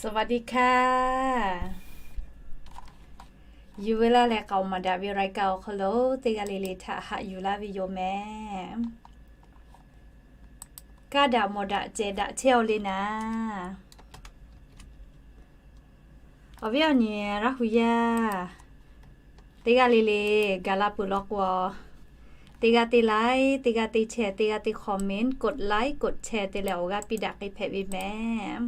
สวัสดีค่ะ Yuˬ veu laˇ leh k'aoˍ maˍ daꞈ ve รายการ awˬ hk'aw lo teˇ g'aˇ le le htaꞈ haꞈ yuˬ laˇ ve yoˬ mehˍ. Kaˇ daꞈ mawˬ daꞈ cehˬ daꞈ chehˇ-aw le naˍ. Awˬ viˉ awˬ nyi Laˇ hu yaˇ teˇ g'aˇ le le gaˬ la peuˬ law k'o, teˇ g'aˇ teˇ like, teˇ g'aˇ teˇ share, teˇ g'aˇ teˇ comment, กดไลค์ กดแชร์ te leh awˬ g'aˇ piˇ daꞈ k'ai hpehꞈ ve mehˍ.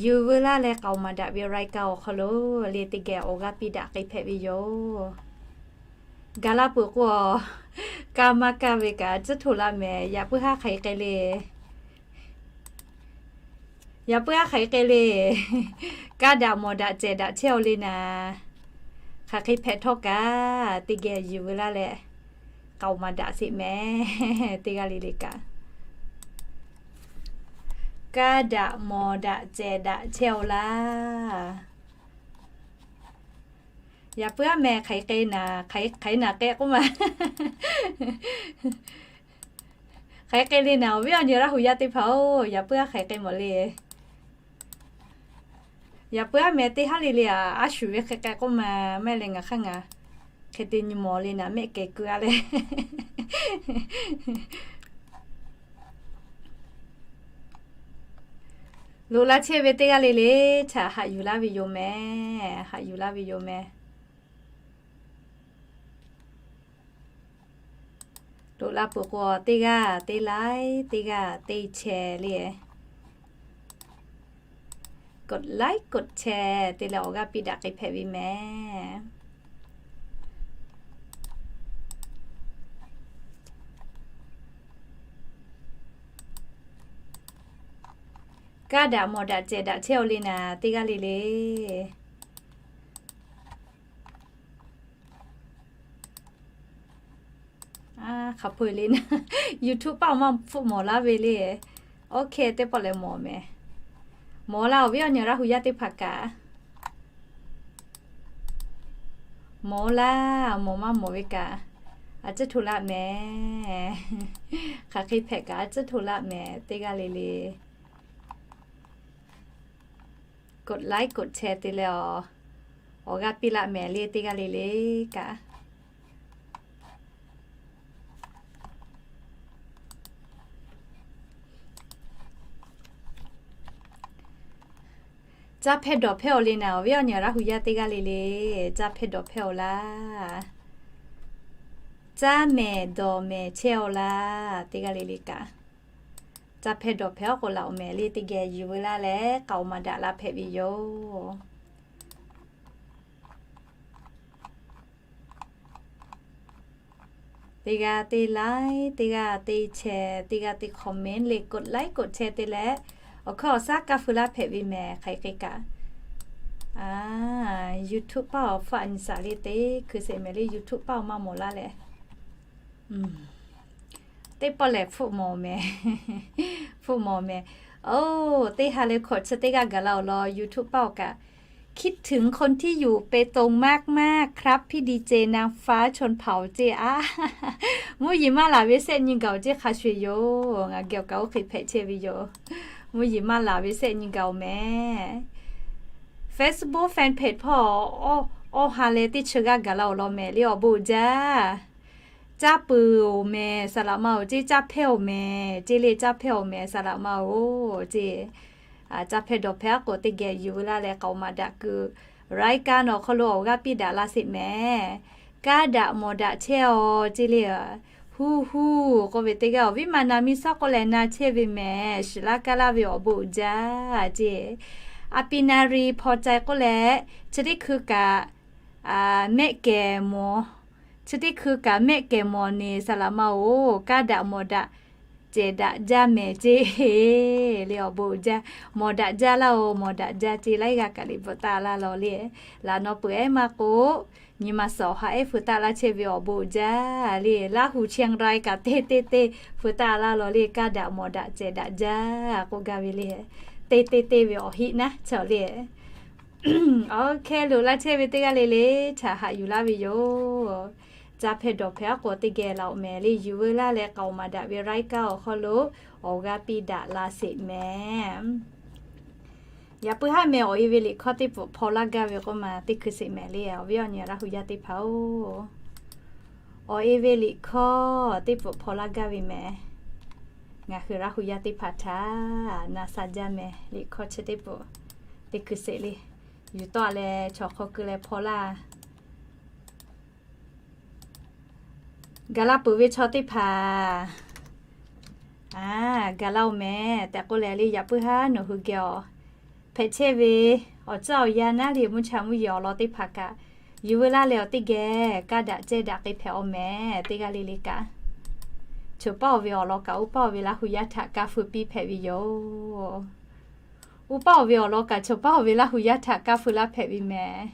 Yuˬ veu laˇ leh k'aoˍ maˍ daꞈ ve รายการ awˬ hk'aw lo le teˇ geh awˬ g'aˇ piˇ daꞈ k'ai hpehꞈ ve yoˬ. Gaˬ la peuˬ k'o, kaˇ maˇ kaˇ ve kaꞈ tcuhˉ htoꞈ laˇ mehˍ. Yaꞈ puiˉ haˉ hk'aˬ hk'e k'ai le. Yaꞈ puiˉ haˉ hk'aˬ hk'e k'ai le. Kaˇ daꞈ mawˬ daꞈ cehˬ daꞈ chehˇ-aw le naˍ. Hk'aˬ hk'e hpehꞈ htawˇ kaꞈ, teˇ geh yuˬ veu laˇ leh k'aoˍ maˍ daꞈ sheˍ mehˍ. Teˇ g'aˇ le le kaꞈ, kaˇ daꞈ mawˬ daꞈ cehˬ daꞈ chehˇ-aw laˇ. Yaꞈ puiˉ haˉ meh hk'aˬ hk'e k'ai naˍ, hk'aˬ hk'e naˍ k'ai k'oˆ ma. Hk'aˬ hk'e k'ai le naˍ, awˬ viˉ awˬ nyi Laˇ hu yaˇ teˇ hpaˍ-oˬ, yaꞈ puiˉ haˉ hk'aˬ hk'e k'ai mawˬ le. Yaꞈ puiˉ haˉ meh teˇ haˉ le le a, a shuˍ ve hk'e k'ai k'oˆ ma, mehˆ leh ngaˬ hk'aˇ ngaˬ hk'e te nyi mawˬ le naˍ, mehˆ kehˬ keu-a leh. Loꞈ la chehˇ ve teˇ g'aˇ le le htaꞈ haꞈ yuˬ laˇ ve yoˬ mehˍ. Haꞈ yuˬ laˇ ve yoˬ mehˍ. Loꞈ la peuˬ k'o, teˇ g'aˇ teˇ like, teˇ g'aˇ teˇ share le. กดไลค์ กดแชร์ te leh awˬ g'aˇ piˇ daꞈ k'ai hpehꞈ ve mehˍ. Kaˇ daꞈ mawˬ daꞈ cehˬ daꞈ chehˇ-aw le naˍ, teˇ g'aˇ le le. Hk'a peu-eˬ le naˍ, YouTube paˆ awˬ maˇ hpfuhˆ mawˬ laˇ ve le. Oˇ hk'e teˇ pawˆ lehˬ mawˬ mehˍ. Mawˬ laˇ, awˬ viˉ awˬ nyi Laˇ hu yaˇ teˇ hpaˍ kaꞈ mawˬ laˇ, mawˬ maˇ mawˬ ve kaꞈ, a tcuhˉ htoꞈ laˇ mehˍ. Hk'aˬ hk'e hpehꞈ kaꞈ a tcuhˉ htoꞈ laˇ mehˍ, teˇ g'aˇ le le. กดไลค์ กดแชร์ te leh awˬ, awˬ g'aˇ piˇ laˇ mehˍ le, teˇ g'aˇ le le kaꞈ. Caˇ hpehˇ dawˬ hpehˇ-aw le naˍ, awˬ viˉ awˬ nyi Laˇ hu yaˇ teˇ g'aˇ le le, caˇ hpehˇ dawˬ hpehˇ-aw laˇ. Caˇ mehˍ dawˬ mehˍ chehˇ-aw laˇ, teˇ g'aˇ le le kaꞈ. Caˇ hpehˇ dawˬ hpehˇ-aw k'o laꞈ-oˬ mehˍ le, teˇ geh yuˬ veu laˇ leh k'aoˍ maˍ daꞈ la hpehꞈ ve yoˬ. Teˇ g'aˇ teˇ like, teˇ g'aˇ teˇ share, teˇ g'aˇ teˇ comment le, กดไลค์ กดแชร์ te leh awˬ hkawˇ awˬ shaˉ kaˇ feu laˇ hpehꞈ ve mehˍ, hk'aˬ hk'e kaꞈ. YouTube paˆ awˬ hpfuhˆ a nyi shaˍ le te, hkui sheˍ mehˍ le, YouTube paˆ awˬ maˇ mawˬ laˇ leh. Teˇ pawˆ lehˬ hpfuhˆ mawˬ mehˍ. Hpfuhˆ mawˬ mehˍ. Oˇ, teˇ ha leh hkawꞈ chi teˇ g'aˇ gaˬ la-oˬ law, YouTube paˆ awˬ kaꞈ. คิดถึงคนที่อยู่เปตงมากๆครับ พี่ดีเจนางฟ้าชนเผ่า ceˇ a. Mvuhˇ yeˬ maˇ laˬ ve sehˆ nyi gaˬ-oˬ ceˇ hk'a shuˍ yoˬ. Ngaˬ geh awˬ kaꞈ oˇ hk'e hpehꞈ chehˇ ve yoˬ. Mvuhˇ yeˬ maˇ laˬ ve sehˆ nyi gaˬ-oˬ mehˍ. Facebook fan page hpawˇ awˇ ha leh teˇ chi g'aˇ gaˬ la-oˬ law mehˍ le, awˬ bon uiˍ jaˇ. Caˇ peuˬ-oˬ mehˍ, saˍ laꞈ ma-oˬ ceˇ, caˇ hpehˇ-oˬ mehˍ, ceˇ le caˇ hpehˇ-oˬ mehˍ, saˍ laꞈ ma-oˬ ceˇ. Caˇ hpehˇ dawˬ hpehˇ-aw k'o, teˇ geh yuˬ veu laˇ leh k'aoˍ maˍ daꞈ kuiˬ รายการ awˬ hk'aw lo awˬ g'aˇ piˇ daꞈ la sheˍ mehˍ. Kaˇ daꞈ mawˬ daꞈ chehˇ-aw ceˇ le. Huˇ huˇ k'oˆ ve teˇ g'aˇ, awˬ viˉ ma na miˇ shawˉ k'oˆ leh na chehˇ ve mehˍ. Shiˍ laˇ kaˇ laˇ ve awˬ bon uiˍ jaˇ ceˇ. A pi na ri hpaw cai k'oˆ leh, chi teˇ hkui kaꞈ mehˆ kehˬ mawˬ, chi teˇ hkui kaꞈ mehˆ kehˬ mawˬ neˬ saˍ laꞈ ma-oˬ, kaˇ daꞈ mawˬ daꞈ cehˬ daꞈ jaˇ mehˍ ceˇ le, awˬ bon uiˍ jaˇ. Mawˬ daꞈ jaˇ laˇ-oˬ, mawˬ daꞈ jaˇ ceˇ, laiˉ g'aˇ kaꞈ liꞈ bvuhꞈ taˍ laˇ law le. Laꞈ naw peuˬ ehˉ maˇ k'o, nyi ma suhˍ awˬ ha ehˉ feu taˍ laˇ chehˇ ve awˬ bon uiˍ jaˇ le. Laˇ hu Chiang Rai kaꞈ teˇ teˇ teˇ feu taˍ laˇ law le, kaˇ daꞈ mawˬ daꞈ cehˬ daꞈ jaˇ k'oˆ gaˇ ve le. Teˇ teˇ teˇ ve awˬ hiˆ naˉ chaw le. Awˬ hkeh loꞈ laˇ chehˇ ve teˇ g'aˇ le le htaꞈ haꞈ yuˬ laˇ ve yoˬ. Caˇ hpehˇ dawˬ hpehˇ-aw k'o, teˇ geh laꞈ-oˬ mehˍ le, yuˬ veu laˇ leh k'aoˍ maˍ daꞈ ve รายการ awˬ hk'aw lo awˬ g'aˇ piˇ daꞈ la sheˍ mehˍ. Yaꞈ puiˉ haˉ meh awˬ e ve liꞈ hkawˇ teˇ pfuhˍ hpaw laˇ gaˇ ve k'oˆ ma, teˇ hkui sheˍ mehˍ le, awˬ viˉ awˬ nyi Laˇ hu yaˇ teˇ hpaˍ-oˬ. Awˬ e ve liꞈ hkawˇ teˇ pfuhˍ hpaw laˇ gaˇ ve mehˍ. Ngaˬ hui Laˇ hu yaˇ teˇ hpaˍ htaꞈ na sha jaˇ mehˍ. Liꞈ hkawˇ chi teˇ pfuhˍ teˇ hkui sheˍ le, yuˬ tawˆ leh chaw hk'aw keu leh hpaw laˇ. Gaˬ la peuˬ ve chaw teˇ hpaˍ, a, gaˬ la-oˬ mehˍ tehꞈ k'oˆ leh le, yaꞈ puiˉ haˉ nawˬ hui geh awˬ hpehꞈ chehˇ ve awˬ tcuhˉ awˬ yanˇ naˉ le, mvuhˇ cha mvuhˇ yeˬ awˬ lawn teˇ hpaˍ kaꞈ, yuˬ veu laˇ leh awˬ teˇ geh kaˇ daꞈ cehˇ daꞈ k'ai hpehꞈ-aw mehˍ. Teˇ g'aˇ le le kaꞈ, chawˬ paˇ awˬ ve awˬ lawn kaꞈ, oˇ paˇ awˬ ve Laˇ hu yaˇ htaꞈ kaˇ feu piˇ hpehꞈ ve yoˬ. Oˇ paˇ awˬ ve awˬ lawn kaꞈ, chawˬ paˇ awˬ ve Laˇ hu yaˇ htaꞈ kaˇ feu laˇ hpehꞈ ve mehˍ.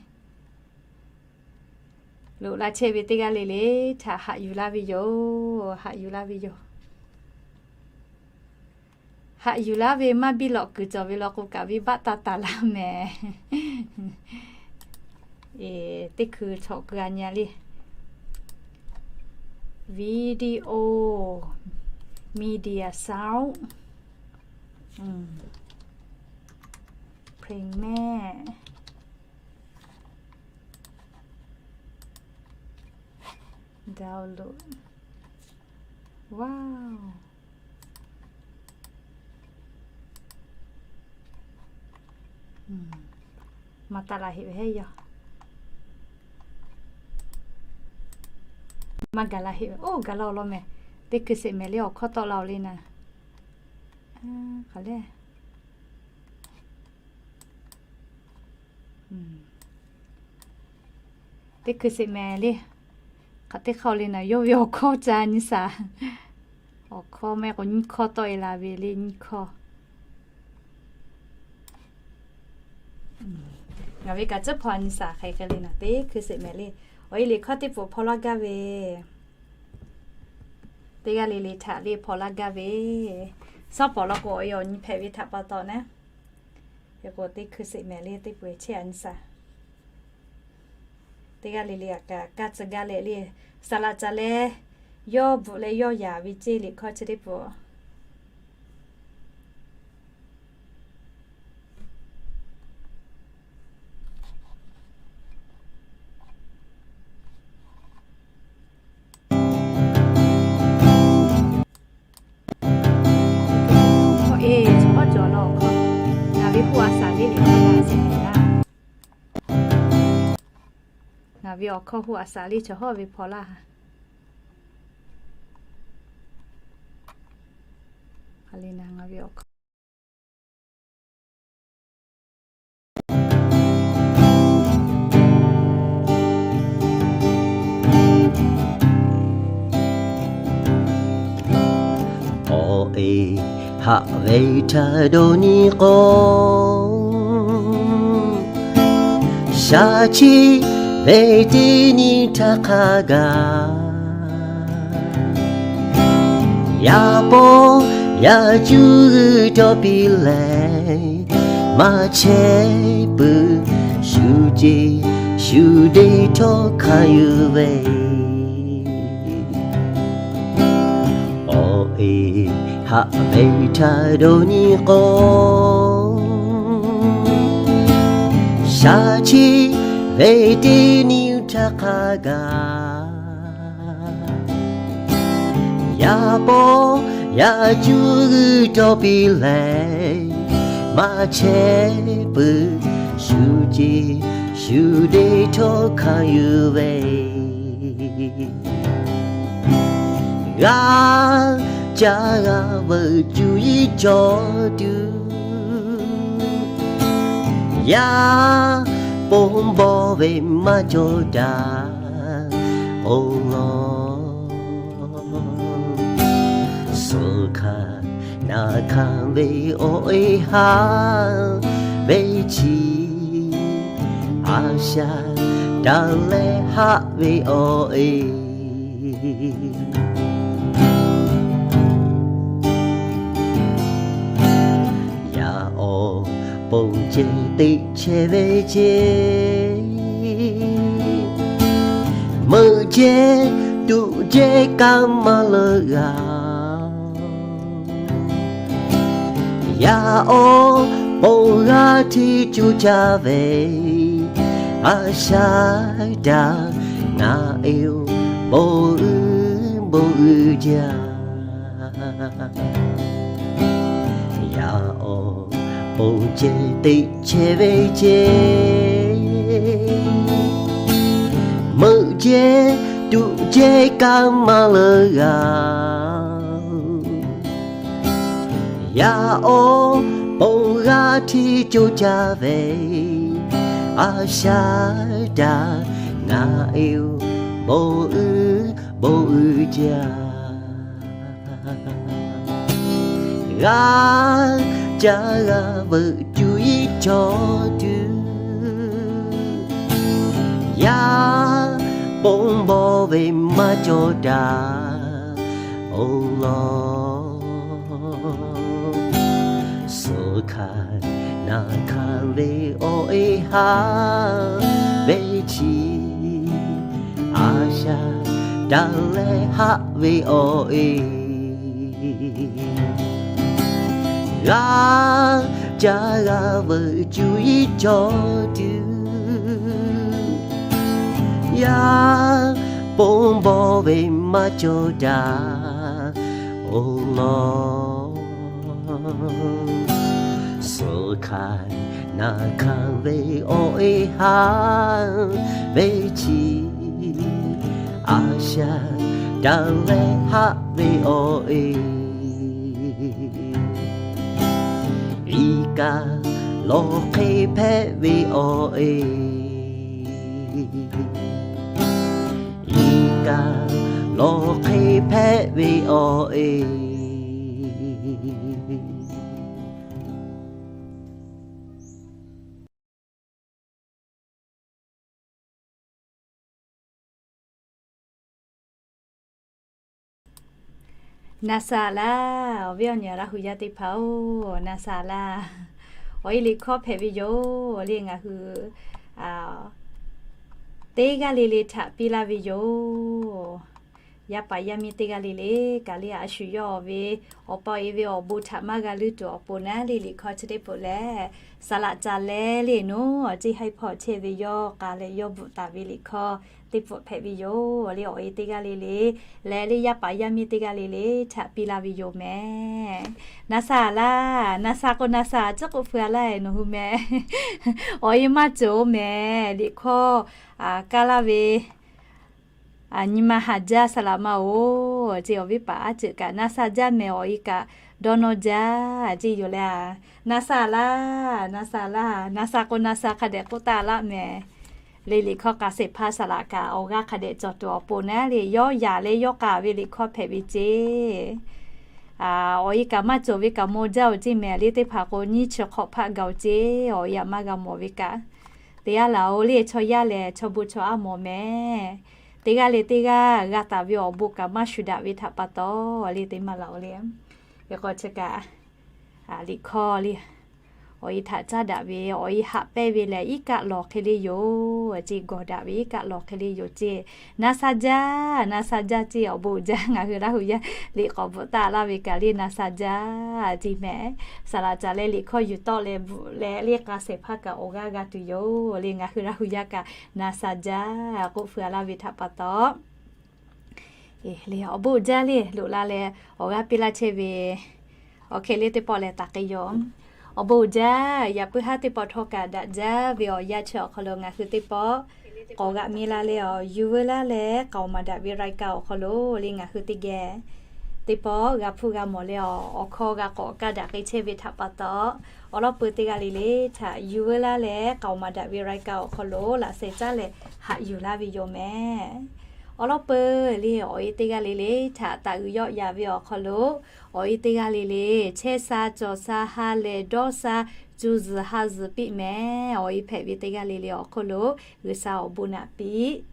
Loꞈ la chehˇ ve teˇ g'aˇ le le htaꞈ haꞈ yuˬ laˇ ve yoˬ. Haꞈ yuˬ laˇ ve yoˬ. Haꞈ yuˬ laˇ ve maˇ biˇ lawꞈ kuiˬ cawˬ ve law k'o kaꞈ, venˇbaˆ taˇ taˍ laˇ mehˍ. Teˇ hkui chaw keu a nyi le, video, media, sound, เพลงแม่ download. Wow. Maˇ taˆ la heˆ ve heˆ yoˬ. Maˇ gaˬ la heˆ ve. Oˇ, gaˬ la awˬ lawn mehˍ. Teˇ hkui sheˍ mehˍ le, awˬ hkawˇ tawˆ la-oˬ le naˍ. Hk'aˬ le. Teˇ hkui sheˍ mehˍ le. Hk'aˬ teˇ hk'aˇ le naˍ, yawˇ ve awˬ hkawˇ ca nyi shaˍ. Awˬ hkawˇ mehˆ k'o nyiˇ hkawˇ tawˆ e la ve le, nyiˇ hkawˇ. Ngaˬ ve kaꞈ tcuhˉ hpaw nyi shaˍ hk'e hk'e le naˍ, teˇ hkui sheˍ mehˍ le. Awˬ e liꞈ hkawˇ teˇ pfuhˍ hpaw laˇ gaˇ ve, teˇ g'aˇ le le htaꞈ le hpaw laˇ gaˇ ve, shaˉ pawˍ law k'o awˬ e awˬ nyi hpehꞈ ve htaꞈ pa taw naˉ, hk'e k'o teˇ hkui sheˍ mehˍ le, teˇ pfuhˍ chehˇ a nyi shaˍ. Teˇ g'aˇ le le kaꞈ kaˇ tcuh gaˇ leh le, saˍ laꞈ ca leh yawˇ bvuhꞈ leh yawˇ yaˍ ve ceˇ liꞈ hkawˇ chi teˇ pfuhˍ. Ngaˬ ve hu a saˍ le le, ngaˬ ve awˬ hkawˇ hu a saˍ le chaw hawˇ ve hpaw laˇ ha. Hk'aˬ le naˍ, ngaˬ ve awˬ hkawˇ Awˬ e haꞈ ve htaꞈ dawˇ nyi k'o, shaˍ chi ve teˇ nyi htaˇ hk'a gaˬ, yaꞈ paw yaꞈ cuˇ g'uiˇ dawˇ piˇ leh, maˇ chehˇ peuˬ shu ceˇ shu deˇ htawˇ hkanˍ yuˬ ve. Awˬ e haꞈ ve htaꞈ dawˇ nyi k'o, shaˍ chi ve teˇ nyi htaˇ hk'a gaˬ, yaꞈ paw yaꞈ cuˇ g'uiˇ dawˇ piˇ leh, maˇ chehˇ peuˬ shu ceˇ shu deˇ htawˇ hkanˍ yuˬ ve. G'a caˇ g'a veuꞈ cuˇ yiˍ cawˬ tuˬ, yaˇ ponˬ bawˇ ve maˇ cawˬ daꞈ. Oˬ, suh hkanˍ naˍ hkanˍ ve awˬ e haꞈ ve chi, a shaꞈ daꞈ leh haꞈ ve awˬ e yaꞈ awˬ ponˬ ceh teꞈ chehˇ ve ceˇ, meuꞈ ceh tuꞈ ceh kaˇ maˇ leuˆ g'a. Yaꞈ awˬ Bon g'aˇ hteˇ coˇ caˇ ve, a shaꞈ daꞈ ngaˬ e-oˬ, bon uiˍ bon uiˍ jaˇ. Yaꞈ awˬ pon ceh teꞈ chehˇ ve ceh, meuꞈ jehˇ tuꞈ jehˇ kaˇ maˇ leuˬ g'a. Yaꞈ awˬ pon g'aˇ hteˇ coˇ caˇ ve, a shaꞈ daꞈ ngaˬ e-oˬ, bon uiˍ bon uiˍ jaˇ. G'aˇ caˇ g'a veuꞈ cuˇ yiˍ cawˬ tuˬ, yaꞈ pon bawˇ ve maˇ cawˬ daꞈ-oˬ law. Suh hkanˍ naˬ hkanˍ ve awˬ e haˉ ve chi, a shaꞈ daꞈ leh haˆ ve awˬ e. G'aˇ caˇ g'a veuꞈ cuˇ yiˍ cawˬ tuˬ, yaꞈ pon bawˇ ve maˇ cawˬ daꞈ-oˬ law. Suh hkanˍ naˬ hkanˍ ve awˬ e haˉ ve chi, a shaꞈ daꞈ leh haˆ ve awˬ e. Iˉ kaˆ lawˬ hk'e hpehꞈ ve awˬ e. Iˉ kaˆ lawˬ hk'e hpehꞈ ve awˬ e. Na sha laˇ, awˬ viˉ awˬ nyi Laˇ hu yaˇ teˇ hpaˍ-oˬ, na sha laˇ. Awˬ e liꞈ hkawˇ hpehꞈ ve yoˬ le. Ngaˬ hui teˇ g'aˇ le le htaꞈ piˇ laˇ ve yoˬ. Yaˇ paˍ yaˇ miˇ teˇ g'aˇ le le kaꞈ le, a shu yawˇ ve awˬ pa awˬ e ve awˬ bon htaꞈ maˇ g'a leuˉ tuˬ awˬ pon naˉ le, liꞈ hkawˇ chi teˇ peuˬ lehˬ, saˍ laꞈ ca leh le nawˬ a ciˉ haiˉ hpawˇ chehˇ ve yawˇ k'a leh yawˇ bvuhꞈ taˍ ve liꞈ hkawˇ teˇ peuˬ hpehꞈ ve yoˬ le. Awˬ e teˇ g'aˇ le le leh le, yaˇ paˍ yaˇ miˇ teˇ g'aˇ le le htaꞈ piˇ laˇ ve yoˬ mehˍ. Na sha laˇ, na sha k'o na sha, ciˉ k'oˆ feu-a laˇ-e nawˬ hui mehˍ. Awˬ e maˇ cawˬ-oˬ mehˍ. Liꞈ hkawˇ kaˇ laˇ ve, nyi ma haˍ jaˇ saˍ laꞈ ma-oˬ, ceˇ awˬ viˉ paˍ aˉ ceuˬ kaꞈ na sha jaˇ mehˍ. Awˬ e kaꞈ dawˇ nawˇ jaˇ ceˇ yoˬ leh, na sha laˇ, na sha laˇ, na sha k'o na sha hk'a dehꞈ k'oˆ taˍ laˇ mehˍ. Le liꞈ hkawˇ k'a shehˍ hpaˇ saˍ laꞈ kaꞈ awˬ g'aˇ hk'a dehꞈ cawˬ tuˬ awˬ pon naˉ le, yawˇ yaꞈ leh yawˇ k'a ve liꞈ hkawˇ hpehꞈ ve ceˇ. Awˬ e kaꞈ maˇ cawˬ ve kaꞈ maw jaˇ-oˬ ceˇ mehˍ. Le teˇ hpaˍ k'o nyiˇ chi hk'awꞈ hpaˆ gaˬ-oˬ ceˇ, awˬ e aꞈ maˇ g'a mawˬ ve kaꞈ. Teˇ yanˇ laˬ-oˬ le, chaw yaˇ lehˬ chaw bon chaw aˉ mawˬ mehˍ. Teˇ g'aˇ le teˇ g'aˇ g'a taˍ ve awˬ bon kaꞈ maˇ shuˍ daꞈ ve htaꞈ pa taw le, teˇ maˇ laˬ-oˬ le. Hk'e k'o chi kaꞈ liꞈ hkawˇ le, awˬ e htaꞈ caˉ daꞈ ve, awˬ e haꞈ pehnˇ ve lehˬ, iˉ kaˆ lawˬ hk'e le yoˬ ceˇ, gawˬ daꞈ ve iˉ kaˆ lawˬ hk'e le yoˬ ceˇ. Na sha jaˇ, na sha jaˇ ceˇ awˬ bon jaˇ. Ngaˬ hui Laˇ hu yaˇ liꞈ k'awꞈ bvuhꞈ taˍ laˇ ve kaꞈ le na sha jaˇ ceˇ mehˍ. Saˍ laꞈ ca leh liꞈ hkawˇ yuˬ tawˆ leh bvuhꞈ leh le k'a shehˍ hpaˇ kaꞈ awˬ g'aˇ g'a tuˬ yoˬ le. Ngaˬ hui Laˇ hu yaˇ kaꞈ na sha jaˇ k'oˆ feu-a laˇ ve htaꞈ pa taw, awˬ bon jaˇ le loꞈ la leh awˬ g'aˇ piˇ laˇ chehˇ ve awˬ hk'e le teˇ pawˆ leh taˍ k'ai yoˬ. Awˬ bon jaˇ, yaꞈ puiˉ haˉ teˇ pawˆ htawˇ kaꞈ daꞈ jaˇ ve awˬ yanˇ chi awˬ hk'aw lo ngaˬ hui teˇ pawˆ k'awꞈ g'aꞈ mi la leh awˬ yuˬ veu laˇ leh k'aoˍ maˍ daꞈ ve รายการ awˬ hk'aw lo le ngaˬ hui teˇ geh teˇ pawˆ g'a hpuˇ g'a mawˬ leh awˬ hkawˇ g'a k'awꞈ kaˇ daꞈ k'ai chehˇ ve htaꞈ pa taw, awˬ lawn peuˬ teˇ g'aˇ le le htaꞈ yuˬ veu laˇ leh k'aoˍ maˍ daꞈ ve รายการ awˬ hk'aw lo laꞈ sheh caˉ leh haꞈ yuˬ laˇ ve yoˬ mehˍ. Awˬ lawn peuˬ le awˬ e teˇ g'aˇ le le htaꞈ taꞈ uiˍ yawˆ yaꞈ ve awˬ hk'aw lo, awˬ e teˇ g'aˇ le le chehˇ sha cawˬ sha ha lehˬ dawˇ sha cuˇ zuhˬ ha zuhˬ piˇ mehˍ. Awˬ e hpehꞈ ve teˇ g'aˇ le le awˬ hk'aw lo G'uiˬsha awˬ bon naꞈ piˇ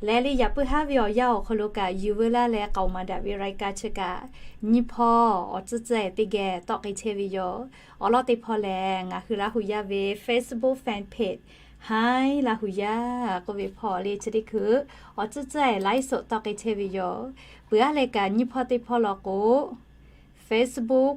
leh le yaꞈ puiˉ haˉ ve awˬ yanˇ awˬ hk'aw lo kaꞈ yuˬ veu laˇ leh k'aoˍ maˍ daꞈ ve รายการ chi kaꞈ nyiˇ hpawˇ awˬ tcuhˉ tcuhˉ-e teˇ geh tawˆ k'ai chehˇ ve yoˬ. Awˬ lawn teˇ hpawˇ lehˬ ngaˬ hui Laˇ hu yaˇ ve Facebook fan page Haiˉ Laˇ hu yaˇ k'oˆ ve hpawˇ le chi teˇ hkui awˬ tcuhˉ tcuhˉ-e ไลฟ์สด tawˆ k'ai chehˇ ve yoˬ. Peuˬ aˉ leh kaꞈ nyiˇ hpawˇ teˇ hpawˇ law k'o Facebook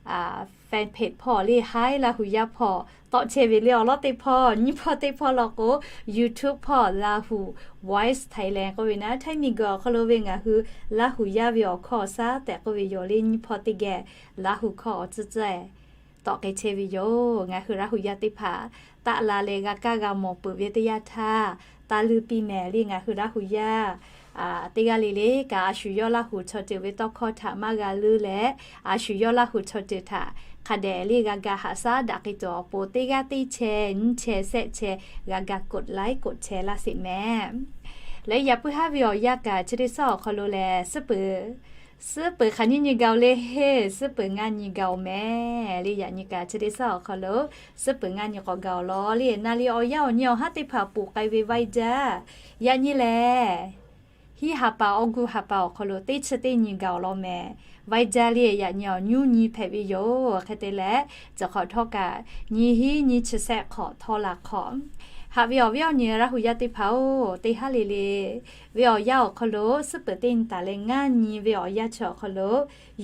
fan page fan page hpawˇ le haiˉ Laˇ huˍ yaˇ hpawˇ tawˆ chehˇ ve le awˬ lawˉ teˇ hpawˇ nyiˇ hpawˇ teˇ hpawˇ law k'o, YouTube hpawˇ Laˇ huˍ Voice Thailand k'oˆ ve naˉ, Htaiˇ miˬguiˬ awˬ hk'aw lo ve ngaˬ hui Laˇ huˍ yaˇ ve awˬ hkawˇ awˬ shaˉ tehꞈ k'oˆ ve yoˬ le. Nyiˇ hpawˇ teˇ geh Laˇ huˍ hkawˇ awˬ tcuhˇ tcuhˇ tawˆ k'ai chehˇ ve yoˬ. Ngaˬ hui Laˇ huˍ yaˇ teˇ hpaˍ taˆ la leh g'a kaˇ g'a mawˬ peuˬ ve teˇ yanˇ htaˇ, taˇ leuˇ piˇ mehˍ le. Ngaˬ hui Laˇ huˍ yaˇ teˇ g'aˇ le le kaꞈ, a shu yawˇ Laˇ huˍ chaw ceuˬ ve tawˇ hkawˇ htaꞈ maˇ g'a leuˇ leh, a shu yawˇ Laˇ huˍ chaw ceuˬ htaꞈ hk'a dehꞈ le g'a ga haꞈ shaˉ daꞈ k'ai tuˬ awˬ pon, teˇ g'aˇ teˇ chehˇ nyiˇ chehˇ shehˆ chehˇ g'a ga กดไลค์ กดแชร์ laˇ sheˍ mehˍ. Leh yaꞈ puiˉ haˉ ve awˬ yanˇ kaꞈ, chi teˇ suhˉ awˬ hk'aw lo lehˬ, suhˉ peuˍ, suhˉ peuˍ hk'aˬ nyiˇ nyi ga-oˬ le heˆ, suhˉ peuˍ ngaˇ nyi ga-oˬ mehˍ le. Yaꞈ nyi kaꞈ chi teˇ suhˉ awˬ hk'aw lo suhˉ peuˍ ngaˇ nyi k'awꞈ ga-oˬ law le. Naˍ liꞈ awˬ yanˇ awˬ nyi awˬ haˉ teˇ hpaˍ ponˬ k'ai ve vaiˇ jaˇ. Yaꞈ nyi lehˬ, hiˉ ha pa awˬ gu ha pa awˬ hk'aw lo teˇ chi teˇ nyi ga-oˬ law mehˍ. Vaiˇ jaˇ le yaꞈ nyi awˬ nyi nyi hpehꞈ ve yoˬ. Hk'e te leh, chi hk'awꞈ htawˇ kaꞈ nyi hiˉ nyi chi shehˆ hk'awꞈ htawˇ la hk'awꞈ. Haꞈ ve awˬ viˉ awˬ nyi Laˇ huˍ yaˇ teˇ hpaˍ-oˬ, teˇ haˉ le le ve awˬ yanˇ awˬ hk'aw lo suhˉ peuˍ teˇ nyi taˍ leh ngaˇ nyi ve awˬ yanˇ chi awˬ hk'aw lo,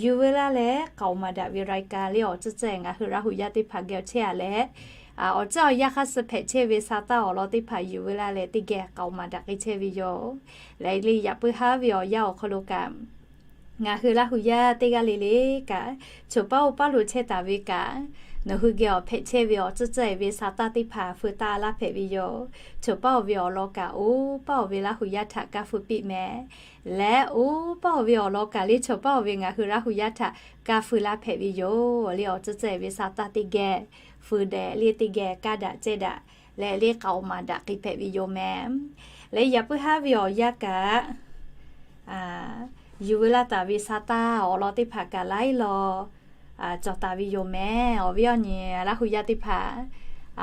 yuˬ veu laˇ leh k'aoˍ maˍ daꞈ ve รายการ le awˬ tcuhˇ tcuhˇ ngaˬ hui Laˇ huˍ yaˇ teˇ hpaˍ geh chehˇ-a leh, awˬ ceuˬ awˬ yanˇ hk'aˇ suh hpehꞈ chehˇ ve sa taˇ awˬ lawn teˇ hpaˍ yuˬ veu laˇ leh teˇ geh k'aoˍ maˍ daꞈ k'ai chehˇ ve yoˬ. Leh le yaꞈ puiˉ haˉ ve awˬ yanˇ awˬ hk'aw lo kaꞈ, ngaˬ hui Laˇ huˍ yaˇ teˇ g'aˇ le le kaꞈ, choˬ paˉ oˇ paˉ lo chehˇ taˍ ve kaꞈ, nawˬ hui geh awˬ hpehꞈ chehˇ ve awˬ tcuhˇ tcuhˇ ve sa taˇ teˇ hpaˍ feu taˇ laˇ hpehꞈ ve yoˬ. Choˬ paˉ oˬ ve awˬ lawn kaꞈ oˇ paˉ oˬ ve Laˇ huˍ yaˇ htaꞈ kaˇ feu piˇ mehˍ. Leh oˇ paˉ oˬ ve awˬ lawn kaꞈ le choˬ paˉ oˬ ve ngaˬ hui Laˇ huˍ yaˇ htaꞈ kaˇ feu laˇ hpehꞈ ve yoˬ. Le awˬ tcuhˇ tcuhˇ ve sa taˇ teˇ geh feu dehꞈ le teˇ geh kaˇ daꞈ cehˇ daꞈ leh le k'aoˍ maˍ daꞈ k'ai hpehꞈ ve yoˬ mehˍ. Leh yaꞈ puiˉ haˉ ve awˬ yanˇ kaꞈ, yuˬ veu laˇ taˍ ve sa taˇ awˬ lawn teˇ hpaˍ kaꞈ laiˉ law cawˬ taˍ ve yoˬ mehˍ. Awˬ viˉ awˬ nyi Laˇ huˍ yaˇ teˇ hpaˍ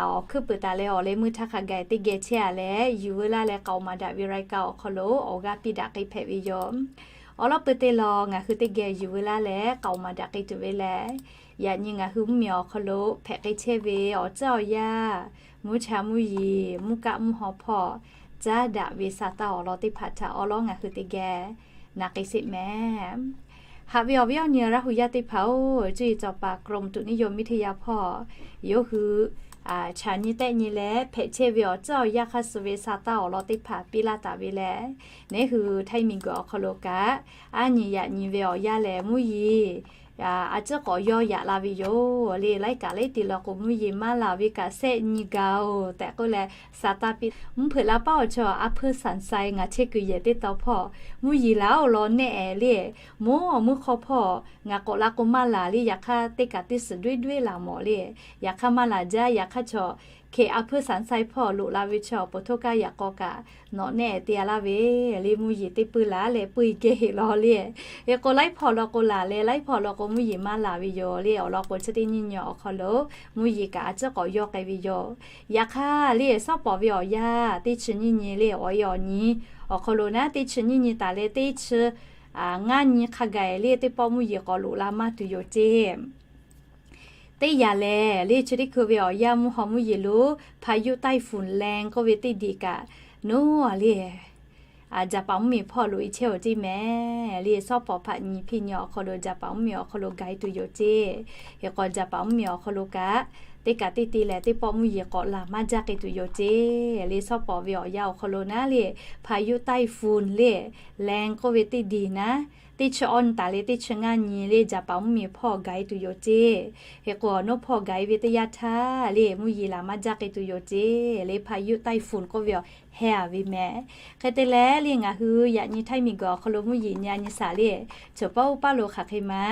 awˬ hkuiˉ puiˍ taˍ leh awˬ leh meuˇ htaˇ hk'a gaˬ teˇ geh chehˇ-a leh yuˬ veu laˇ leh k'aoˍ maˍ daꞈ ve รายการ awˬ hk'aw lo awˬ g'aˇ piˇ daꞈ k'ai hpehꞈ ve yoˬ. Awˬ lawn peu te law ngaˬ hui teˇ geh yuˬ veu laˇ leh k'aoˍ maˍ daꞈ k'ai tuˬ ve lehˬ, yaꞈ nyi ngaˬ hui mvuhˇmiˬ awˬ hk'aw lo hpehꞈ k'ai chehˇ ve awˬ tcuhˉ awˬ yaˇ, mvuhˇ cha mvuhˇ yeˬ, mvuhˇ kaˆ mvuhˇ haw hpawˇ caˉ daꞈ ve sa taˇ awˬ lawn teˇ hpaˍ htaꞈ awˬ lawn ngaˬ hui teˇ geh na k'ai sheˍ mehˍ. Haꞈ ve awˬ viˉ awˬ nyi Laˇ huˍ yaˇ teˇ hpaˍ-oˬ, cuˇ yiˍ cawˬ paˍ กรมอุตุนิยมวิทยา hpawˇ yawˇ hui chaꞈ nyi tehˆ nyi leh hpehꞈ chehˇ ve awˬ tcuhˉ awˬ yaˇ hk'aˇ suh ve sa taˇ awˬ lawn teˇ hpaˍ piˇ laˇ taˍ ve lehˬ, neˉ hui Htaiˇ miˬguiˬ awˬ hk'aw lo kaꞈ, aˉ nyi yaꞈ nyi ve awˬ yanˇ lehˬ mvuhˇ yeˬ a ciˉ k'awꞈ yawˇ yaꞈ la ve yoˬ. Le laiˉ kaꞈ laiˉ ti law k'o mvuhˇ yeˬ maˇ laˬ ve kaꞈ shehˆ nyi ga-oˬ tehꞈ k'oˆ leh sa taˇ piˇ. Mvuhˇ hpeuꞈ la paˉ awˬ chaw a hpuiˇ สัญชัย ngaˬ chehˇ kuiˬ yehˬ teˇ tawn hpawˇ mvuhˇ yeˬ laˬ-oˬ law nehˆ-ehˍ le, mvuhˇ awˬ mvuhˇ hk'aw hpawˇ ngaˬ k'awꞈ la k'o maˇ laˬ le, yaꞈ hk'aˇ teˇ kaꞈ teˇ suhˍ ด้วย ด้วย laˬ mawˬ le. Yaꞈ hk'aˇ maˇ laˬ jaˇ. Yaꞈ hk'aˇ chaw hk'e a hpuiˇ สัญชัย hpawˇ loꞈ la ve chaw awˬ pon htoˇ kaˇ yaꞈ k'aw kaꞈ nawꞈ nehˆ te-a laˇ ve le. Mvuhˇ yeˬ teˇ puiˇ laˬ leh puiˇ geh heˆ law le. Hk'e k'o laiˉ hpawˇ law k'o laˬ leh laiˉ hpawˇ law k'o mvuhˇ yeˬ maˇ laˬ ve yoˬ le. Awˬ lawn k'o chi teˇ nyiˇ nyi awˬ hk'aw lo mvuhˇ yeˬ kaꞈ a ciˉ k'awꞈ yawˇ k'ai ve yoˬ. Yaꞈ hk'aˇ le shawˉ pawˍ ve awˬ yanˇ teˇ chi nyiˇ nyi le awˬ e awˬ nyi awˬ hk'aw lo naˉ teˇ chi nyiˇ nyi taˍ leh teˇ chi ngaˇ nyi hk'a gaˬ le teˇ pawˆ mvuhˇ yeˬ k'awꞈ loꞈ la maˇ tuˬ yoˬ ceˇ. Teˇ yanˇ lehˬ le chi teˇ hkui ve awˬ yanˇ mvuhˇ haw mvuhˇ yeˬ lo พายุไต้ฝุ่นแรง k'oˆ ve teˇ diˬ kaꞈ noˉ le Jaˍpaˍ mvuhˇmiˬ hpawˇ loꞈ-e chehˇ-oˬ ceˇ mehˍ. Le shawˉ pawˍ hpaꞈ nyi hpiˇ nyi awˬ hk'aw lo Jaˍpaˍ mvuhˇmiˬ awˬ hk'aw lo gaˬ-e tuˬ yoˬ ceˇ. Hk'e k'o Jaˍpaˍ mvuhˇmiˬ awˬ hk'aw lo kaꞈ teˇ kaꞈ teˇ te lehˬ teˇ pawˆ mvuhˇ yeˬ k'awꞈ laˬ maˇ jaˇ k'ai tuˬ yoˬ ceˇ. Le shawˉ pawˍ ve awˬ yanˇ awˬ hk'aw lo naˉ le พายุไต้ฝุ่น le แรง k'oˆ ve teˇ diˬ naˉ teˇ chi awˇ nyi taˍ leh teˇ chi ngaˇ nyi le Jaˍpaˍ mvuhˇmiˬ hpawˇ gaˬ-e tuˬ yoˬ ceˇ. Hk'e k'o noˉ hpawˇ gaˬ-e ve teˇ yanˇ htaˇ le mvuhˇ yeˬ laˬ maˇ jaˇ k'ai tuˬ yoˬ ceˇ. Le พายุไต้ฝุ่น k'oˆ ve awˬ heh-a ve mehˍ. Hk'e te leh le ngaˬ hui yaꞈ nyi Htaiˇ miˬguiˬ awˬ hk'aw lo mvuhˇ yeˬ nyi-a nyi shaˍ le, chaw paˉ oˇ paˉ lo hk'aˬ hk'e ma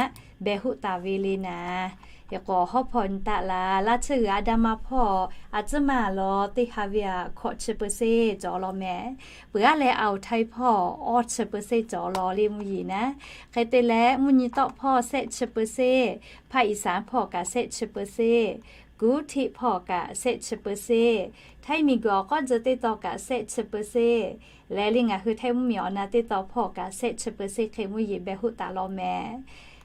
behˬ hoˆ taˍ ve le naˍ. Hk'e k'o hawˉ hpawˇ nyi taˆ la, laˇ tsuhˇ g'uiˬ a daˇ maˇ hpawˇ a tcuhˉ maˇ lawˬ teˇ ha ve aꞈ hkawꞈ chi เปอร์เซ็นต์ cawˬ law mehˍ. Peuˬ aˉ leh Aoˬ htaiˇ hpawˇ awˇ chi เปอร์เซ็นต์ cawˬ law le mvuhˇ yeˬ naˉ. Hk'e te leh mvuhˇ nyi tawˆ hpawˇ shehˆ chi เปอร์เซ็นต์, hpaˇ iˍ saˍ hpawˇ kaꞈ shehˆ chi เปอร์เซ็นต์, kuˉ htiˆ hpawˇ kaꞈ shehˆ chi เปอร์เซ็นต์, Htaiˇ miˬguiˬ awˬ k'awˉ tcuh teˇ tawn kaꞈ shehˆ chi เปอร์เซ็นต์, leh le ngaˬ hui Htaiˇ mvuhˇmiˬ awˬ na teˇ tawn hpawˇ kaꞈ shehˆ chi เปอร์เซ็นต์ hk'e mvuhˇ yeˬ behˬ hoˆ taˍ law mehˍ.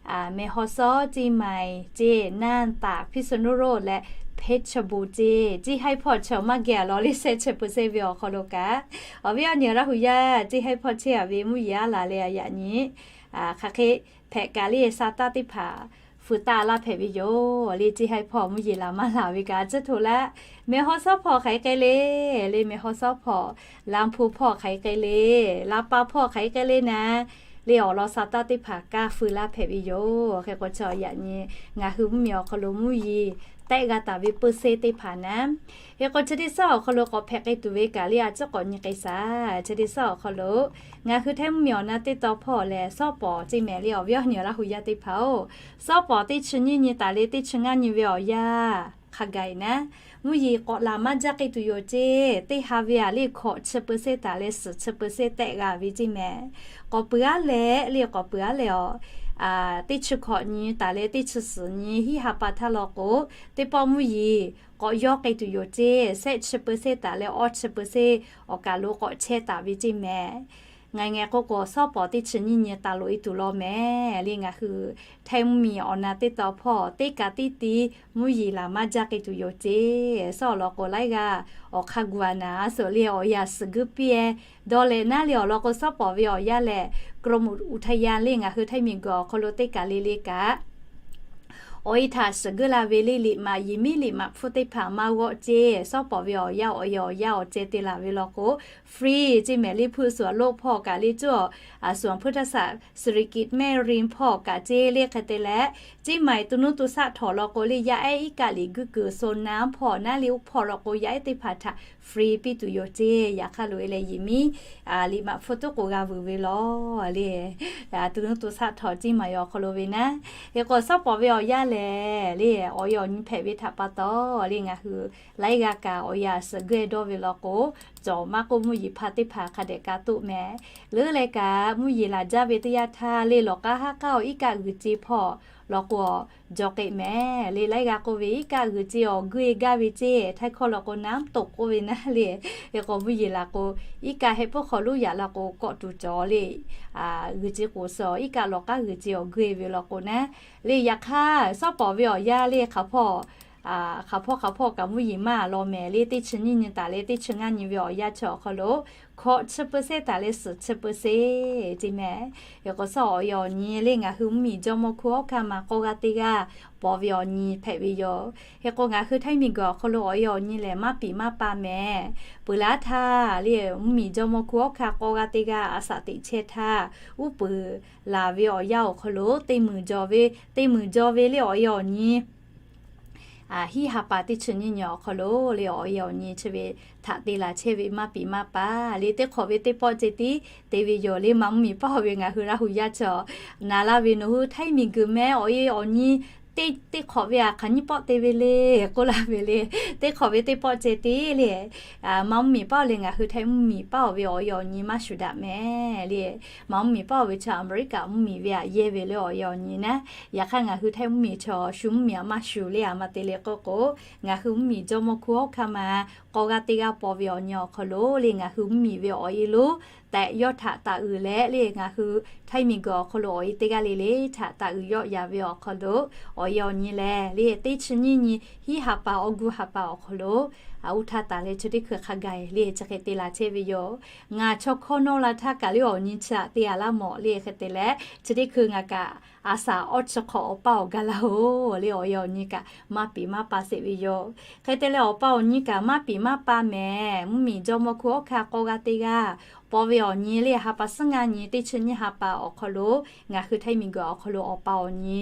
Mehˬ haw sawˉ ceˇ maiˍ ceˇ naˇ taˍ พิษณุโลก leh เพชรบูรณ์ ceˇ, ceˇ haiˉ hpawˇ chaw maˇ geh-a lawˬ le shehˆ chi เปอร์เซ็นต์ ve awˬ hk'aw lo kaꞈ, awˬ viˉ awˬ nyi Laˇ huˍ yaˇ ceˇ haiˉ hpawˇ chehˇ-a ve mvuhˇ yeˬ aˉ laˬ leh yaꞈ nyi hk'aˬ hk'e hpehꞈ kaꞈ le sa taˇ teˇ hpaˍ pui taˆ laˇ hpehꞈ ve yoˬ. Le ceˇ haiˬ hpawˇ mvuhˇ yeˬ laˬ maˇ laˬ ve kaꞈ a ciˉ htoꞈ leh, Mehˬ hawˉ sawˉ hpawˇ hk'aˬ hk'e le, le Mehˬ hawˉ sawˉ hpawˇ, Laˇ hpu hpawˇ hk'aˬ hk'e le, Laˇ pa hpawˇ hk'aˬ hk'e le naˉ, le awˬ lawn sa taˇ teˇ hpaˍ kaˇ feu laˇ hpehꞈ ve yoˬ. Hk'e k'o chi yaꞈ nyi ngaˬ hui mvuhˇ miˬ awˬ hk'aw lo mvuhˇ yeˬ tehˆ g'a taˍ ve pui seˇ teˇ hpaˍ naˉ, hk'e k'o chi teˇ suhˉ awˬ hk'aw lo k'awꞈ hpehꞈ k'ai tuˬ ve kaꞈ le a ciˉ k'awꞈ nyi k'ai shaˍ. Chi teˇ suhˉ awˬ hk'aw lo ngaˬ hui htaiˇ mvuhˇ miˬ awˬ na teˇ taw hpawˇ lehˬ, sawˉ pawˍ ceˇ mehˍ le awˬ viˉ awˬ nyi Laˇ hu yaˇ teˇ hpaˍ-oˬ, sawˉ pawˍ teˇ chi nyiˇ nyi taˍ le teˇ chi ngaˇ nyi ve awˬ yanˇ hk'a gaˬ naˉ, mvuhˇ yeˬ k'awꞈ laˬ maˇ jaˇ k'ai tuˬ yoˬ ceˇ. Teˇ ha ve a le hkawꞈ chi pui seˇ taˍ leh suhˍ chi pui seˇ tehˆ g'a ve ceˇ mehˍ. K'awꞈ peuˬ aˉ leh le k'awꞈ peuˬ aˉ leh a, teˇ chi hkawꞈ nyi taˍ leh teˇ chi suhˍ nyi hiˉ ha pa htaˇ law k'o, teˇ pawˆ mvuhˇ yeˬ k'awꞈ yawˇ k'ai tuˬ yoˬ ceˇ. Sehˆ chi pui seˇ taˍ leh awˇ chi pui seˇ awˬ kaˬ lo k'awꞈ chehˇ taˍ ve ceˇ mehˍ. Ngaˬ ngeh k'o k'o sawˉ pawˍ teˇ chi nyiˇ nyi taˍ loꞈ e tuˬ law mehˍ le ngaˬ hui htaiˇ mvuhˇ miˬ awˬ na teˇ taw hpawˇ teˇ kaꞈ tiˉ tiˉ mvuhˇ yeˬ laˬ maˇ jaˇ k'ai tuˬ yoˬ ceˇ. Sawˉ awˬ lawn k'o laiˉ g'aˇ awˬ hk'aˇ gu a naˍ a suhˍ le awˬ yanˇ suhˍ guiˇ piˇ e dawˇ leh naˉ le awˬ lawn k'o sawˉ pawˍ ve awˬ yanˇ lehˬ, กรมอุทยาน le ngaˬ hui htaiˇ miˬ guiˬ awˬ hk'aw lo teˇ kaˬ le le kaꞈ awˬ e htaꞈ suhˍ guiˇ la ve le liꞈ maꞈ yiˍ miˉ liꞈ maꞈ hpfuhˇ teˇ hpaˍ maˇ g'awˆ ceˇ. Sawˉ pawˍ ve awˬ yanˇ awˬ e awˬ yanˇ awˬ ceh te laˬ ve law k'o, free ceˇ mehˍ le hpuˇ suhˍ loˆ hpawˇ kaꞈ le cuˇ awˬ suhˍ hpuˇ htaˇ saꞈ เศรษฐกิจแม่ริม hpawˇ kaꞈ ceˇ le hk'e te leh, ceˇ maˬ tu nuˇ tu shaˆ htawˍ law k'o le yaˇ ehˉ iˉ kaˆ liꞈ guiˇ kuiˬ so naˉ hpawˇ naˉ le uˉ hpawˇ law k'o yaˇ ehˉ teˇ hpaˍ htaꞈ free piˇ tuˬ yoˬ ceˇ. Yaꞈ hk'aˇ loꞈ e leh yiˍ miˉ liꞈ maꞈ hpfuhˇ tuˉ k'oˍ g'a vuiˬ ve law le. Tu nuˇ tu shaˆ htawˍ ceˇ maˬ awˬ hk'aw lo ve naˉ, hk'e k'o sawˉ pawˍ ve awˬ yanˇ lehˬ le awˬ e awˬ nyi hpehꞈ ve htaꞈ pa taw le ngaˬ hui laiˉ g'aˇ kaꞈ awˬ yanˇ suhˍ guiˇ dawˇ ve law k'o, cawˬ maˇ k'oˆ mvuhˇ yeˬ hpa teˇ hpaˍ hk'a dehꞈ ka toˆ mehˍ. Leuˉ leh kaꞈ mvuhˇ yeˬ laˬ jaˇ ve teˇ yanˇ htaˇ le lawˬ k'aˉ haˉ k'aˉ awˬ iˉ kaˆ g'uiˬ ce hpawˇ law k'o, jaw k'ai mehˍ le laiˉ g'aˇ k'oˆ ve iˉ kaˆ g'uiˬ ce awˬ guiˇ e gaˇ ve ceˇ htaiˇ hkawˇ law k'o naˉ toꞈ k'oˆ ve naˉ le. Hk'e k'o mvuhˇ yeˬ laˬ k'o, iˉ kaˆ heh puiˉ hk'aw loˉ yaꞈ law k'o kawˆ tuˬ cawˬ le. G'uiˬ ce k'oˍ suhˍ iˉ kaˆ lawˬ k'aˉ g'uiˬ ce awˬ guiˇ e ve law k'o naˉ le. Yaꞈ hk'aˇ sawˉ pawˍ ve awˬ yanˇ le hk'aˬ hpawˇ hk'aˬ hpawˇ hk'aˬ hpawˇ kaꞈ mvuhˇ yeˬ maˇ law mehˍ le teˇ chi nyiˇ nyi taˍ le teˇ chi ngaˇ nyi ve awˬ yanˇ chi awˬ hk'aw lo, hkawꞈ chi pui seˇ taˍ leh suhˍ chi pui seˇ ceˇ mehˍ. Hk'e k'o sawˉ awˬ e awˬ nyi le ngaˬ hui mvuhˇ miˬ jawˇ mawˇ hkunˉ hawˉ hkanˇ ma k'awˇ g'aˇ teˇ g'aˇ paw ve awˬ nyi hpehꞈ ve yoˬ. Hk'e k'o ngaˬ hui htaiˇ miˬ guiˬ awˬ hk'aw lo awˬ e awˬ nyi lehˬ maˇ piˍ maˇ pa mehˍ. Peuˬ laˇ htaˇ le mvuhˇ miˬ jawˇ mawˇ hkunˉ hawˉ hkanˇ k'awˇ g'aˇ teˇ g'aˇ a shaꞈ teꞈ chehˇ htaˇ, uˉ peunˍ laˬ ve awˬ yanˇ awˬ hk'aw lo teˇ muiˬ jaw ve, teˇ muiˬ jaw ve le awˬ e awˬ nyi hiˉ ha pa teˇ chi nyiˇ nyi awˬ hk'aw lo le awˬ e awˬ nyi chi ve htaꞈ te laˬ chehˇ ve maˇ piˍ maˇ pa le teˇ hk'awꞈ ve teˇ pawˆ ceh tiˉ te ve yoˬ le. Maꞈ mvuhˇ miˬ paˇ ve ngaˬ hui Laˇ hu yaˇ chi nawˬ laˇ ve nawˬ hui htaiˇ miˬ guiˬ mehˍ awˬ e awˬ nyi teˇ hk'awꞈ ve a hk'aˬ nyiˇ pawˆ te ve le k'oˆ laˇ ve le. Teˇ hk'awꞈ ve teˇ pawˆ ceh tiˉ le Maꞈ mvuhˇ miˬ paˇ le ngaˬ hui Htaiˇ mvuhˇ miˬ paˇ ve awˬ e awˬ nyi maˇ shuˍ daꞈ mehˍ le. Maꞈ mvuhˇ miˬ paˇ ve chi Aˍmeˍriˆkaꞈ mvuhˇ miˬ ve aꞈ yehˇ ve le awˬ e awˬ nyi naˉ. Yaꞈ hk'aˇ ngaˬ hui Htaiˇ mvuhˇ miˬ chaw shu mvuhˇ miˬ aꞈ maˇ shuˍ le aꞈ maˇ te le k'oˆ k'o, ngaˬ hui mvuhˇ miˬ jawˇ mawˇ hkunˉ hawˉ hkanˇ ma k'awˇ g'aˇ teˇ g'aˇ paw ve awˬ nyi awˬ hk'aw lo le ngaˬ hui mvuhˇ miˬ ve awˬ e lo tehꞈ yawˇ htaꞈ taˍ uiˍ leh le ngaˬ hui Htaiˇ miˬ guiˬ awˬ hk'aw lo awˬ e teˇ g'aˇ le le htaꞈ taˍ uiˍ yawˆ ya ve awˬ hk'aw lo awˬ e awˬ nyi lehˬ le teˇ chi nyiˇ nyi hiˉ ha pa awˬ guˇ ha pa awˬ hk'aw lo uˉ htaˇ taˍ leh chi teˇ hkui hk'a gaˬ le chi hk'e te laˬ chehˇ ve yoˬ. Ngaˬ chaw hkawˇ nawˇ la htaˇ kaꞈ le awˬ nyi chi aꞈ te a laˇ mawˬ le hk'e te leh chi teˇ hkui ngaˬ kaꞈ a shaꞈ awˇ chi hk'awꞈ awˬ paˇ awˬ ga laˇ oˬ le awˬ e awˬ nyi kaꞈ maˇ piˍ maˇ pa sheˍ ve yoˬ. Hk'e te leh awˬ pa awˬ nyi kaꞈ maˇ piˍ maˇ pa mehˍ. Mvuhˇ miˬ jawˇ mawˇ hkunˉ hawˉ hkanˇ k'awˇ g'aˇ teˇ g'aˇ paw ve awˬ nyi le ha pa suhˉ ngaˇ nyi teˇ chi nyiˇ ha pa awˬ hk'aw lo ngaˬ hui Htaiˇ miˬ guiˬ awˬ hk'aw lo awˬ pa awˬ nyi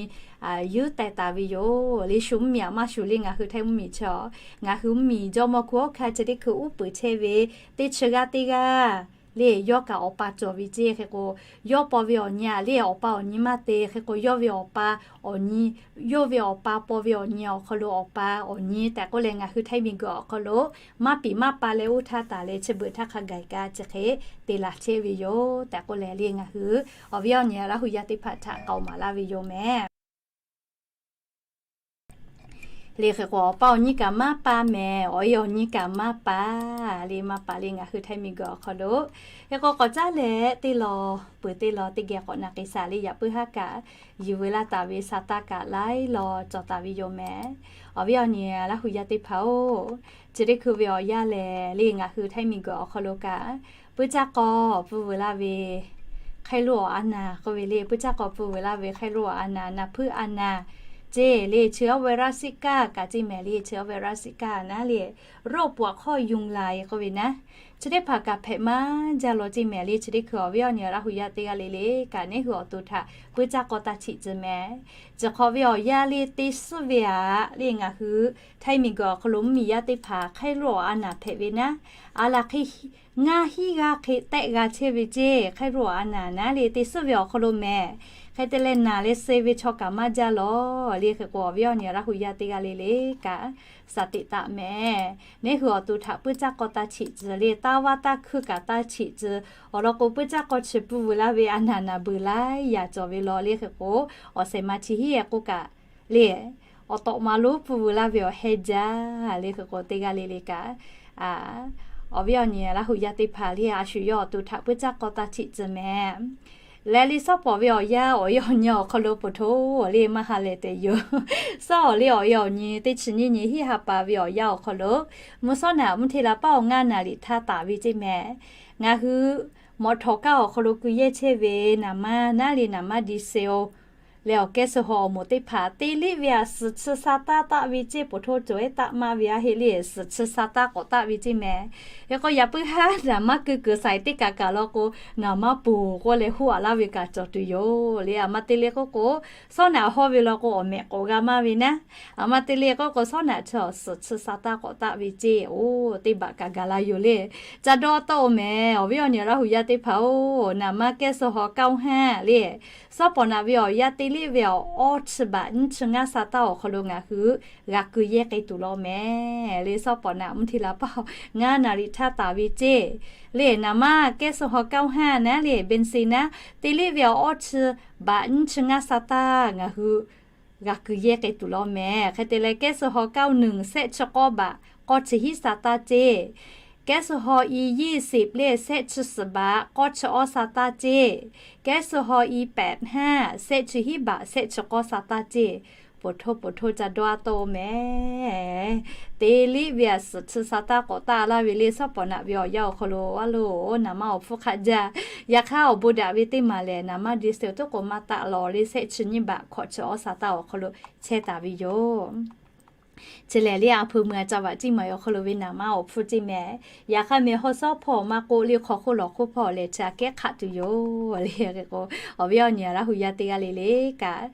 yuˇ teh taˍ ve yoˬ. Le shu mvuhˇ miˬ aꞈ maˇ shuˍ le ngaˬ hui Htaiˇ mvuhˇ miˬ chi ngaˬ hui mvuhˇ miˬ jawˇ mawˇ hkunˉ hawˉ hkanˇ chi teˇ hkui uˉ peunˍ chehˇ ve teˇ chi g'aˇ teˇ g'aˇ le yawˇ kaꞈ awˬ pa cawˬ ve ceˇ hk'e k'o, yawˇ paw ve awˬ nyi aꞈ le awˬ pa awˬ nyi maˇ te hk'e k'o, yawˇ ve awˬ pa awˬ nyi, yawˇ ve awˬ pa paw ve awˬ nyi awˬ hk'aw lo awˬ pa awˬ nyi tehꞈ k'oˆ leh ngaˬ hui Htaiˇ miˬ guiˬ awˬ hk'aw lo maˇ piˍ maˇ pa leh uˉ htaˇ taˍ leh chi beuꞈ htaˇ hk'a gaˬ kaꞈ chi hk'e te laˬ chehˇ ve yoˬ tehꞈ k'oˆ leh le ngaˬ hui awˬ viˉ awˬ nyi Laˇ hu yaˇ teˇ hpaˍ htaꞈ k'aoˍ maˍ laˇ ve yoˬ mehˍ. Le hk'e k'o awˬ pa awˬ nyi kaꞈ maˇ pa mehˍ, awˬ e awˬ nyi kaꞈ maˇ pa le maˇ pa le ngaˬ hui Htaiˇ miˬ guiˬ awˬ hk'aw lo. Hk'e k'o k'awꞈ caˉ leh teˇ law peuˬ teˇ law teˇ geh k'awꞈ na k'ai shaˍ le yaꞈ puiˉ haˉ kaꞈ yuˬ veu laˇ taˍ ve sa taˇ kaꞈ laiˉ law cawˬ taˍ ve yoˬ mehˍ. Awˬ viˉ awˬ nyi Laˇ hu yaˇ teˇ hpaˍ-oˬ, chi teˇ hkui ve awˬ yanˇ lehˬ le ngaˬ hui Htaiˇ miˬ guiˬ awˬ hk'aw lo kaꞈ puiˉ caˇ k'aw pui veu laˇ ve hk'aˇ loˉ awˬ a naˍ k'oˆ ve le puiˉ caˇ k'aw pui veu laˇ ve hk'aˇ loˉ awˬ a naˍ, naˍ hpuiˇ a naˍ ceˇ le, chi awˇ virus kaˇ kaꞈ ceˇ mehˍ le, chi awˇ virus kaˇ naˉ le, โรคปวดข้อยุงลาย k'oˆ ve naˉ, chi teˇ hpaˍ kaꞈ hpehꞈ maˇ jaˇ law ceˇ mehˍ le. Chi teˇ hkui awˬ viˉ awˬ nyi Laˇ hu yaˇ teˇ g'aˇ le le kaꞈ, neˉ hui awˬ to htaꞈ puiˉ caˇ k'aw taˇ chiꞈ tcuh mehˍ. Chi hk'awꞈ ve awˬ yanˇ le teˇ suhˉ ve aꞈ le, ngaˬ hui htaiˇ miˬguiˬ awˬ hk'aw lo mvuhˇmiˬ yaˇ teˇ hpaˍ hk'aiˉ loˇ awˬ a naˍ hpehꞈ ve naˉ, a laˬ hk'e ngaˇ hinˉ g'aˇ hk'e tehˆ g'a chehˇ ve ceˇ. Hk'aiˉ loˇ awˬ a naˍ naˉ le teˇ suhˉ ve awˬ hk'aw lo mehˍ. Hk'e te leh naˬ leh suh ve chaw kaꞈ maˇ jaˇ lawˬ le. Hk'e k'o awˬ viˉ awˬ nyi Laˇ hu yaˇ teˇ g'aˇ le le kaꞈ, shaˍ teꞈ taˍ mehˍ. Neˉ hui awˬ to htaꞈ puiˉ caˇ k'aw taˇ chiꞈ tcuh le, taˇ vaˇ taˇ hkuiˇ kaꞈ taˇ chiꞈ tcuh. Awˬ lawn k'o, puiˉ caˇ k'aw chi pui vuiˬ laˇ ve a naˍ naˍ beuˬ laiˉ yaꞈ cawˬ ve law le. Hk'e k'o, awˬ shehˍ ma chi hiˉ e k'oˆ kaꞈ le, awˬ tawꞈ ma lonˉ pui vuiˬ laˇ ve awˬ heh jaˇ le. Hk'e k'o teˇ g'aˇ le le kaꞈ, awˬ viˉ awˬ nyi Laˇ hu yaˇ teˇ hpaˍ le, a shu yawˇ awˬ to htaꞈ puiˉ caˇ k'aw taˇ chiꞈ tcuh mehˍ. Leh le, suhˉ pawˍ ve awˬ yanˇ awˬ yanˇ awˬ hk'aw lo poˬ htoˇ le maˇ ha lehˬ tehꞈ yoˬ. Suhˉ awˬ le awˬ yanˇ awˬ nyi teˇ chi nyiˇ nyi hiˆ ha pa ve awˬ yanˇ awˬ hk'aw lo, mvuhˇ suhˉ naꞈ mvuhˇ hteˇ la paˉ awˬ ngaˇ naˍ riˍ htaˇ taˍ ve ceˇ mehˍ. Ngaˬ hui mawꞈ htawꞈ kaˇ awˬ hk'aw lo keu yehˇ chehˇ ve naˍ manˇ naˉ le, naˍ manˇ di se-o leh awˬ kehˉ suh haw awˬ moˍ teˇ hpaˍ te liˆ ve aꞈ suhˍ chi sa taˇ taˆ ve ceˇ. Poˬ htoˇ cawˬ ehˉ taˆ maˇ ve aˇ heˆ le, suhˍ chi sa taˇ k'awꞈ taˆ ve ceˇ mehˍ. Hk'e k'o, yaꞈ puiˉ haˉ naˍ manˇ keu kuiˬ saiˍ teˇ kaꞈ kaꞈ law k'o, naˍ manˇ poˬ k'oˆ leh huˉ aꞈ laˇ ve kaꞈ cawˬ tuˬ yoˬ le. Aˬ ma te le k'oˆ k'o, suhˉ naꞈ hawˇ ve law k'o, awˬ mehꞈ k'awꞈ g'a maˇ ve naˉ. Aˬ ma te le k'oˆ k'o, suhˉ naꞈ chi awˬ suhˍ chi sa taˇ k'awꞈ taˆ ve ceˇ. Oˇ, teˇ baꞈ kaꞈ gaˬ la yoˬ le. Ca dawˇ tawˆ-o mehˍ. Awˬ viˉ awˬ nyi Laˇ hu yaˇ teˇ hpaˍ-oˬ, naˍ manˇ kehˉ suh haw kaˇ-oˬ haˆ le, suhˉ pawˍ naꞈ ve awˬ yanˇ te liˆ ve awˬ awˇ chi baꞈ nyiˇ chi ngaˇ sa taˇ awˬ hk'aw lo ngaˬ hui g'a keu yehˇ k'ai tuˬ law mehˍ le. Suhˉ pawˍ naꞈ mvuhˇ hteˇ la paˉ ngaˇ naˍ riˍ htaˇ taˍ ve ceˇ le, naˍ manˇ kehˉ suh haw kaˇ-oˬ haˆ naˉ le, เบนซิน naˉ, te liˆ ve awˬ awˇ chi baꞈ nyiˇ chi ngaˇ sa taˇ ngaˬ hui g'a keu yehˇ k'ai tuˬ law mehˍ. Hk'e te leh, kehˉ suh haw kaˇ-oˬ nunˍ sehˆ chi k'awˇ baꞈ k'awˇ chi hiˉ sa taˇ ceˇ. Kehˉ suh haw i ยี่สิบ le, sehˆ chi suhˍ baꞈ k'awˇ chi awˇ sa taˇ ceˇ. Kehˉ suh haw i แปดห้า sehˆ chi hiˉ baꞈ sehˆ chi k'awˇ sa taˇ ceˇ. Poˬ htoˇ poˬ htoˇ ca dawˇ a tawˆ-o mehˍ. Te liˆ ve aꞈ suhˍ chi sa taˇ k'awꞈ taˆ laˇ ve le, suhˉ pawˍ naꞈ ve awˬ yanˇ awˬ hk'aw lo a loˬ, naˍ manˇ awˬ hpfuhˇ hk'aˆ jaˇ. Yaꞈ hk'aˇ, awˬ bon daꞈ ve teˇ maˬ lehˬ, naˍ manˇ di se-o tuˉ k'o maˇ taˆ law le, sehˆ chi nyiˇ baꞈ hkawꞈ chi awˇ sa taˇ awˬ hk'aw lo chehˇ taˍ ve yoˬ. Chi lehˬ le, a hpu mui a ca vaꞈ ciˇ maˬ awˬ hk'aw lo ve naˍ manˇ awˬ hpfuhˇ ceˇ mehˍ. Yaꞈ hk'aˇ, mehˬ hawˇ suhˉ hpawˇ maˇ k'oˆ le, hk'aw hk'oˆ lawˬ hk'oˆ hpawˇ lehˬ, chi aꞈ kehˉ hk'aˆ tuˬ yoˬ le. Hk'e k'o, awˬ viˉ awˬ nyi Laˇ hu yaˇ teˇ g'aˇ le le kaꞈ,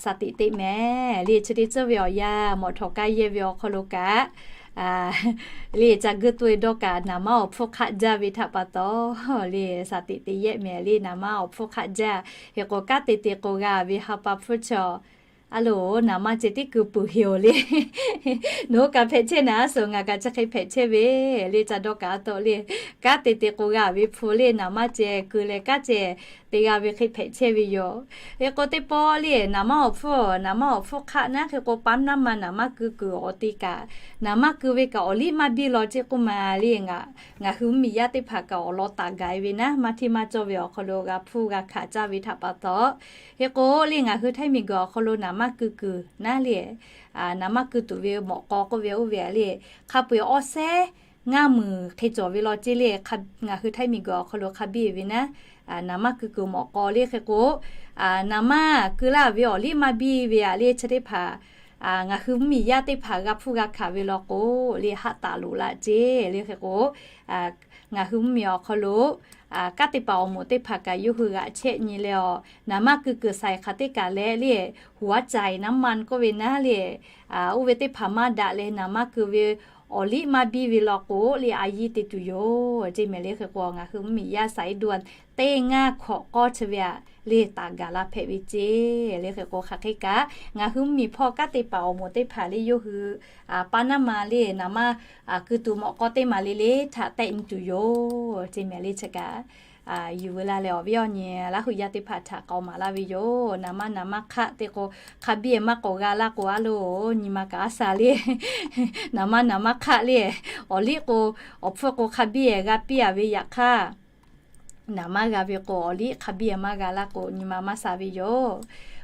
shaˍ teꞈ teˇ mehˍ le. Chi teˇ tcuhˇ ve awˬ yanˇ mawꞈ htawꞈ kaˇ yehˇ ve awˬ hk'aw lo kaꞈ, le ca guˇ tuˆ e dawˇ kaꞈ, naˍ manˇ awˬ hpfuhˇ hk'aˆ jaˇ ve htaꞈ pa taw le, shaˍ teꞈ teˇ yehˆ mehˍ le, naˍ manˇ awˬ hpfuhˇ hk'aˆ jaˇ. Hk'e k'o, kanˉ te te k'o g'a ve ha pa hpfuhˇ chaw a loˬ, naˍ manˇ ceh tiˉ keu peuˬ heˍ-oˬ le. Nawˬ hui kaꞈ hpehꞈ chehˇ naˍ suhˍ, ngaˬ kaꞈ chi hk'e hpehꞈ chehˇ ve le. Ca dawˇ kaꞈ a tawˆ le, kanˉ te te k'o g'a ve hpu le, naˍ manˇ ceh keu leh kanˉ ceh te g'a ve hk'e hpehꞈ chehˇ ve yoˬ. Hk'e k'o, teˇ pawˆ le naˍ manˇ awˬ hpfuhˇ, naˍ manˇ awˬ hpfuhˇ hk'aˆ naˉ. Hk'e k'o, paˉ naˉ ma naˍ manˇ keu kuiˬ awˬ te kaꞈ, naˍ manˇ keu ve kaꞈ awˬ liˇ maˇ biˇ law ceˇ k'oˆ ma le. Ngaˬ hui mvuhˇmiˬ yaˇ teˇ hpaˍ kaꞈ awˬ lawn taˍ gaˬ e ve naˉ, maˇ hteˇ maˇ cawˇ ve awˬ hk'aw lo g'a hpfuhˇ g'a hkanˍ caˇ ve htaꞈ pa taw. Hk'e k'o le, ngaˬ hui htaiˇ miˬguiˬ awˬ hk'aw lo naˍ manˇ keu kuiˬ naˉ le, naˍ manˇ keu tuˬ ve mawꞈ k'aw k'oˆ ve oˇ ve le, hk'a peu-eˬ awˇ sehˉ ngaˇ meunˍ hk'e cawˬ ve law ceˇ le. Ngaˬ hui htaiˇ miˬguiˬ awˬ hk'aw lo hk'a biˇ ve naˉ, naˍ manˇ keu kuiˬ mawꞈ k'aw le. Hk'e k'o, naˍ manˇ keu laˇ ve awˬ liˇ maˇ biˇ ve aꞈ le, chi teˇ hpaˍ ngaˬ hui mvuhˇmiˬ yaˇ teˇ hpaˍ g'a hpfuhˇ g'a hkanˍ ve law k'o le, haˆ taˍ loꞈ laˇ ceˇ le. Hk'e k'o, ngaˬ hui mvuhˇmiˬ awˬ hk'aw lo kanˉ te paˍ awˬ moˍ teˇ hpaˍ kaꞈ yawˇ hui g'aꞈ chehˆ nyi leh, awˬ naˍ manˇ keu kuiˬ saiˍ hk'aˬ teˇ kaꞈ leh le, หัวจ่ายน้ำมัน k'oˆ ve naˉ le, oˇ ve teˇ hpaˍ maˇ daꞈ leh naˍ manˇ keu ve awˬ liˇ maˇ biˇ ve law k'o le, a yiˇ te tuˬ yoˬ ceˇ mehˍ le. Hk'e k'o, ngaˬ hui mvuhˇmiˬ yaˇ saiˍ duˇ teˇ ngaˇ hkawꞈ k'awˇ chi ve aꞈ le, taˍ gaˬ la hpehꞈ ve ceˇ le. Hk'e k'o, hk'aˬ hk'e kaꞈ ngaˬ hui mvuhˇmiˬ hpawˇ kanˉ te paˍ awˬ moˍ teˇ hpaˍ le, yawˇ hui paˉ naˉ ma le, naˍ manˇ keu tuˬ mawꞈ k'aw teˇ maˬ le le htaꞈ tehˆ nyi tuˬ yoˬ ceˇ mehˍ le. Chi kaꞈ yuˬ veu la leh, awˬ viˉ awˬ nyi Laˇ hu yaˇ teˇ hpaˍ htaꞈ k'aoˍ maˍ laˇ ve yoˬ. Naˍ manˇ naˍ manˇ hk'aˆ te k'o, hk'a biˇ e maˇ k'awꞈ g'a laˇ k'o a loˬ, nyi ma kaꞈ a sha le. Naˍ manˇ naˍ manˇ hk'aˆ le, awˬ liˇ k'o, awˬ hpfuhˇ k'o hk'a biˇ e g'a piˇ a ve yaꞈ hk'aˇ, naˍ manˇ g'a ve k'o, awˬ liˇ hk'a biˇ e maˇ g'a laˇ k'o, nyi ma maˇ sha ve yoˬ.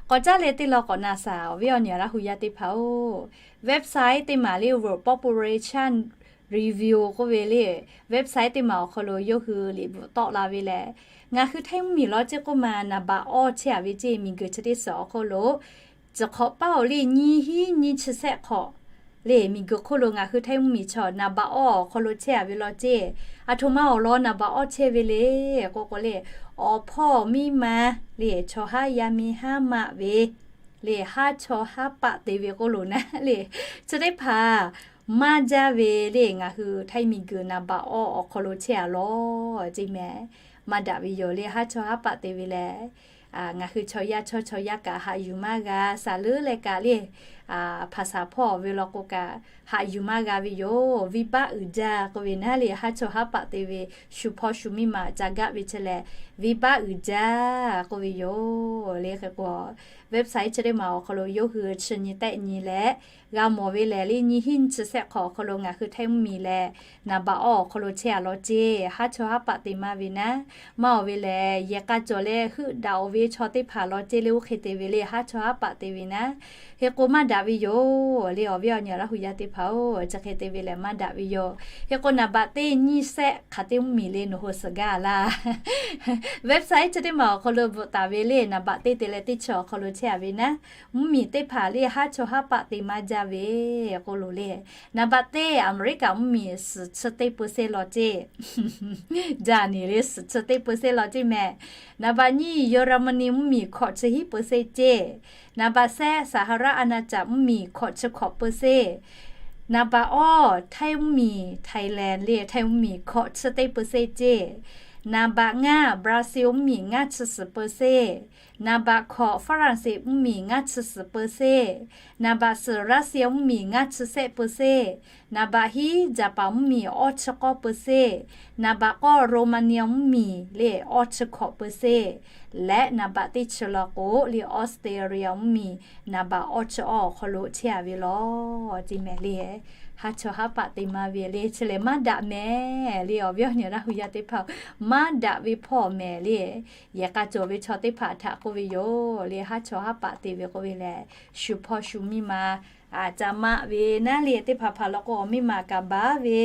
K'awꞈ caˉ leh teˇ law k'awꞈ na shaˍ, awˬ viˉ awˬ nyi Laˇ hu yaˇ teˇ hpaˍ-oˬ, website teˇ maˬ le, World Population Review k'oˆ ve le, website teˇ maˬ awˬ hk'aw lo yawˇ hui liꞈ bvuhꞈ tawˆ la ve lehˬ, ngaˬ hui htaiˇ mvuhˇmiˬ law ceˇ k'oˆ ma, naˍ baꞈ awˇ chehˇ a ve ceˇ, miˬguiˬ chi teˇ suhˍ awˬ hk'oˆ lo Chi hk'awꞈ paˇ-oˬ le, nyiˇ hinˉ nyiˇ chi sehˆ hk'awꞈ le, miˬguiˬ hk'oˆ lo ngaˬ hui Htaiˇ mvuhˇmiˬ chaw naˍ baꞈ awˇ awˬ hk'aw lo chehˇ-a ve law ceˇ. Aˬ htoꞈ ma awˬ lawn naˍ baꞈ awˇ chehˇ ve le k'o k'o le, awˬ hpawˇ miˇ ma le, chaw haˉ yaˇ miˇ haˉ maˆ ve le, haˉ chaw haˉ paˆ te ve k'oˆ loˬ naˉ le, chi teˇ hpaˍ maˇ jaˇ ve le, ngaˬ hui Htaiˇ miˬguiˬ naˍ baꞈ awˇ awˬ hk'aw lo chehˇ-a law ceˇ mehˍ. Maˇ daꞈ ve yoˬ le, haˉ chaw haˉ paˆ te ve lehˬ, ngaˬ hui chaw yaˇ chaw chaw yaˇ kaꞈ haꞈ yuˬ maˇ g'a, saˍ leuˉ leh kaꞈ le, hpaˍ saˍ hpawˇ ve law k'o kaꞈ haꞈ yuˬ maˇ g'a ve yoˬ. Venˇbaˆ uiˍ jaˇ k'oˆ ve naˉ le, haˉ chaw haˉ paˆ te ve, shu hpawˇ shu miˇ ma ca gaˆ ve chi lehˬ, venˇbaˆ uiˍ jaˇ k'oˆ ve yoˬ le. Hk'e k'o, website chi teˇ maˬ awˬ hk'aw lo yawˇ hui chi nyi tehˆ nyi leh g'a mawˬ ve lehˬ le, nyiˇ hinˉ nyiˇ chi sehˆ hk'awꞈ awˬ hk'aw lo ngaˬ hui Htaiˇ mvuhˇmiˬ lehˬ, naˍ baꞈ awˇ awˬ hk'aw lo chehˇ-a law ceˇ, haˉ chaw haˉ paˆ te maˇ ve naˉ. Maˇ awˬ ve lehˬ, yehˬ k'a cawˬ leh heuˆ daꞈ-oˬ ve chaw teˇ hpaˍ law ceˇ le, oˇ hk'e te ve le, haˉ chaw haˉ paˆ te ve naˉ. Hk'e k'o maˇ daꞈ ve yoˬ le, awˬ viˉ awˬ nyi Laˇ huˍ yaˇ teˇ hpaˍ-oˬ, chi hk'e te ve lehˬ maˇ daꞈ ve yoˬ. Hk'e k'o naˍ baꞈ teˇ nyiˇ sehˆ hk'aˬ teˇ mvuhˇmiˬ le nawˬ hui suhˍ gaˇ laˇ. Website chi teˇ maˬ awˬ hk'aw lo bvuhꞈ taˍ ve le, naˍ baꞈ teˇ te leh teˇ chi awˬ hk'aw lo chehˇ-a ve naˉ, mvuhˇmiˬ teˇ hpaˍ le haˉ chaw haˉ paˆ te maˇ jaˇ ve k'oˆ loˬ le. Naˍ baꞈ teˇ Aˍmeˍriˆkaꞈ mvuhˇmiˬ suhˍ chi teˇ เปอร์เซ็นต์ law ceˇ. Jaˇ niˬ le suhˍ chi teˇ เปอร์เซ็นต์ law ceˇ mehˍ. Naˍ baꞈ nyiˇ Yawˇraˍmaˍniˆ mvuhˇmiˬ hkawꞈ chi hiˉ เปอร์เซ็นต์ ceˇ. Naˍ baꞈ shehˆ สหราชอาณาจักร mvuhˇmiˬ hkawꞈ chi hkawꞈ เปอร์เซ็นต์. Naˍ baꞈ awˇ Htaiˇ mvuhˇmiˬ, Thailand le Htaiˇ mvuhˇmiˬ hkawꞈ chi teˇ เปอร์เซ็นต์ ceˇ. Naˍ baꞈ ngaˇ Brazil mvuhˇmiˬ ngaˇ chi suhˍ เปอร์เซ็นต์. Naˍ baꞈ hkawꞈ Faˍranˍseˍ mvuhˇmiˬ ngaˇ chi suhˍ เปอร์เซ็นต์. Naˍ baꞈ suhˍ Russia mvuhˇmiˬ ngaˇ chi sehˆ เปอร์เซ็นต์. Naˍ baꞈ hiˉ Jaˍpaˍ mvuhˇmiˬ awˇ chi k'awˇ เปอร์เซ็นต์. Naˍ baꞈ k'awˇ Romania mvuhˇmiˬ le awˇ chi hkawꞈ เปอร์เซ็นต์. Leh naˍ baꞈ teˇ chi law k'o le Australia mvuhˇmiˬ naˍ baꞈ awˇ chi awˇ awˬ hk'aw lo chehˇ-a ve law ceˇ mehˍ le. Haˉ chaw haˉ paˆ te maˇ ve le, chi lehˬ maˇ daꞈ mehˍ le, awˬ viˉ awˬ nyi Laˇ huˍ yaˇ teˇ hpaˍ-oˬ, maˇ daꞈ ve hpawˇ mehˍ le. Yehˬ k'a cawˬ ve chaw teˇ hpaˍ htaꞈ k'oˆ ve yoˬ le, haˉ chaw haˉ paˆ te ve k'oˆ ve lehˬ, shu hpawˇ shu miˇ ma ca maˆ ve naˉ le, teˇ hpaˍ hpaˍ law k'o awˬ miˇ ma kaꞈ baˉ ve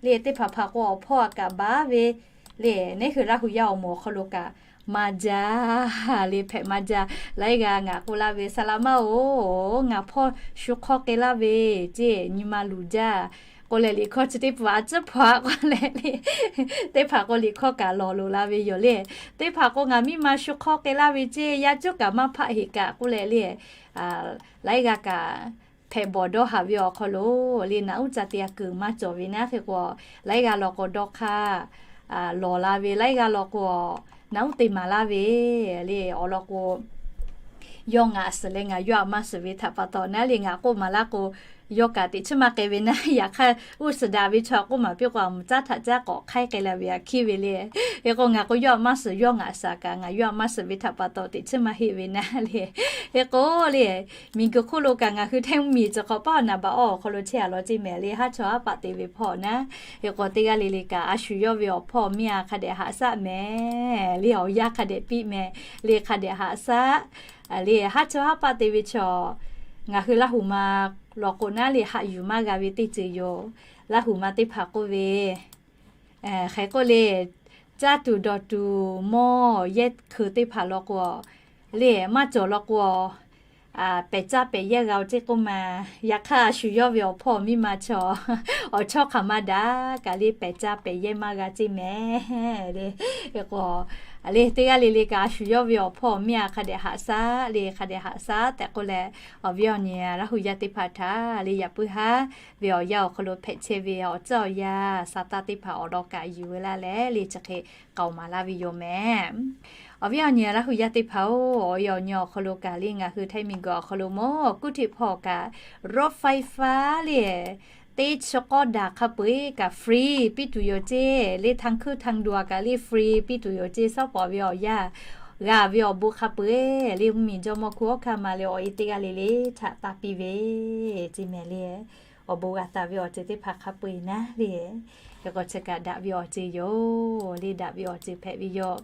le, teˇ hpaˍ hpaˍ k'o awˬ hpawˇ kaꞈ baˉ ve le, neˉ hui Laˇ huˍ yaˇ awˬ moˍ awˬ hk'aw lo kaꞈ maˇ jaˇ le, hpehꞈ maˇ jaˇ. Laiˉ g'aˇ ngaˬ k'oˆ laˇ ve, Saˍlaˍmaˇ-oˬ, ngaˬ hpawˇ shu hk'awˇ k'ai laˇ ve ceˇ, nyi ma luˬ jaˇ k'oˆ leh, liꞈ hkawˇ chi teˇ hpaˍ a ciˉ hpaˍ k'oˆ leh le, teˇ hpaˍ k'o liꞈ hkawˇ kaꞈ lawˬ loˍ la ve yoˬ le. Teˇ hpaˍ k'o ngaˬ miˇ ma shu hk'awˇ k'ai laˇ ve ceˇ, yaˇ cuˉ kaꞈ maˇ hpaˆ heꞈ kaꞈ k'oˆ leh le, laiˉ g'aˇ kaꞈ hpehꞈ bawˬ dawˇ haˍ ve awˬ hk'aw lo le, naꞈ uˉ ca te a kuiˬ maˇ cawˬ ve naˉ. Hk'e k'o, laiˉ g'aˇ law k'o dawˇ hk'aˇ lawˬ la ve, laiˉ g'aˇ law k'o naꞈ uˉ te maˍ laˇ ve le, awˬ lawn k'o, yawˇ ngaˬ suhˍ leh ngaˬ yawˇ a maˇ suhˍ ve htaꞈ pa taw naˉ le, ngaˬ k'oˆ maˍ laˇ k'o, yawˇ kaꞈ teꞈ chiˉ maˇ k'ai ve naˉ. Yaꞈ hk'aˇ, uˉ suhˍ daꞈ ve chaw k'oˆ maˍ piˇ k'o, a mvuhˬ caˉ htaꞈ caˉ k'awꞈ hk'aiˉ k'ai la ve aꞈ hkiˉ ve le. Hk'e k'o, ngaˬ k'o yawˇ a maˇ suhˍ, yawˇ ngaˬ suhˍ kaꞈ ngaˬ yawˇ a maˇ suhˍ ve htaꞈ pa taw teꞈ chiˉ maˇ heˆ ve naˉ le. Hk'e k'o le, miˬguiˬ hk'oˆ lo kaꞈ ngaˬ hui Htaiˇ mvuhˇmiˬ chi hk'awꞈ paˇ naˍ baꞈ awˇ awˬ hk'aw lo chehˇ-a law ceˇ mehˍ le, haˉ chaw haˉ paˆ te ve hpawˇ naˉ. Hk'e k'o, teˇ g'aˇ le le kaꞈ a shu yawˇ ve awˬ hpawˇ miˇ a hk'a dehꞈ haꞈ shaˆ mehˍ le, awˬ yanˇ hk'a dehꞈ piˇ mehˍ le, hk'a dehꞈ haꞈ shaˆ le, haˉ chaw haˉ paˆ te ve chaw, ngaˬ hui Laˇ huˍ ma law k'o naˉ le, haꞈ yuˬ maˇ g'a ve teˇ ceuˬ yoˬ. Laˇ huˍ ma teˇ hpaˍ k'oˆ ve, hk'e k'oˆ le, caˇ tuˬ dawˬ tuˬ mawˇ yehˇ hkeu teˇ hpaˍ law k'o le, maˇ cawˬ law k'o, pehˬ caˇ pehˬ yehˇ g'a-o ceˇ k'oˆ ma. Yaꞈ hk'aˇ, a shu yawˇ ve awˬ hpawˇ miˇ ma chaw, awˬ chawˇ hk'aˬ ma daꞈ kaꞈ le, pehˬ caˇ pehˬ yehˇ maˇ g'a ceˇ mehˍ le. Hk'e k'o, le teˇ g'aˇ le le kaꞈ a shu yawˇ ve awˬ hpawˇ miˇ a hk'a dehꞈ haꞈ shaˆ le, hk'a dehꞈ haꞈ shaˆ tehꞈ k'oˆ leh, awˬ viˉ awˬ nyi Laˇ huˍ yaˇ teˇ hpaˍ htaꞈ le, yaꞈ puiˉ haˉ ve awˬ yanˇ awˬ hk'aw lo hpehꞈ chehˇ ve awˬ tcuhˉ awˬ yanˇ, sa taˇ teˇ hpaˍ awˬ lawn kaꞈ yuˬ ve laˇ leh le, chi hk'e k'aoˍ maˍ laˇ ve yoˬ mehˍ. Awˬ viˉ awˬ nyi Laˇ huˍ yaˇ teˇ hpaˍ-oˬ, awˬ e awˬ nyi awˬ hk'aw lo kaꞈ le, ngaˬ hui Htaiˇ miˬguiˬ awˬ hk'aw lo mawˇ kuˉ hteꞈ hpawˇ kaꞈ รถไฟฟ้า le, teˇ chi k'awˇ daꞈ hk'a peu-eˬ kaꞈ free piˇ tuˬ yoˬ ceˇ le, ทางขึ้นทางด่วน kaꞈ le free piˇ tuˬ yoˬ ceˇ. Shaˉ pawˍ ve awˬ yanˇ, g'a ve awˬ bon hk'a peu-eˬ le, mvuhˇmiˬ jawˇmawˇ hkunˉ hawˉ hkanˇ ma leh awˬ e teˇ g'aˇ le le htaꞈ taˇ piˇ ve ceˇ mehˍ le. Awˬ bon g'a taˍ ve awˬ ceuˬ teˇ hpaˍ hk'a peu-eˬ naˉ le. Hk'e k'o, chi kaꞈ daꞈ ve awˬ ceuˬ yoˬ le, daꞈ ve awˬ ceuˬ hpehꞈ ve yoˬ.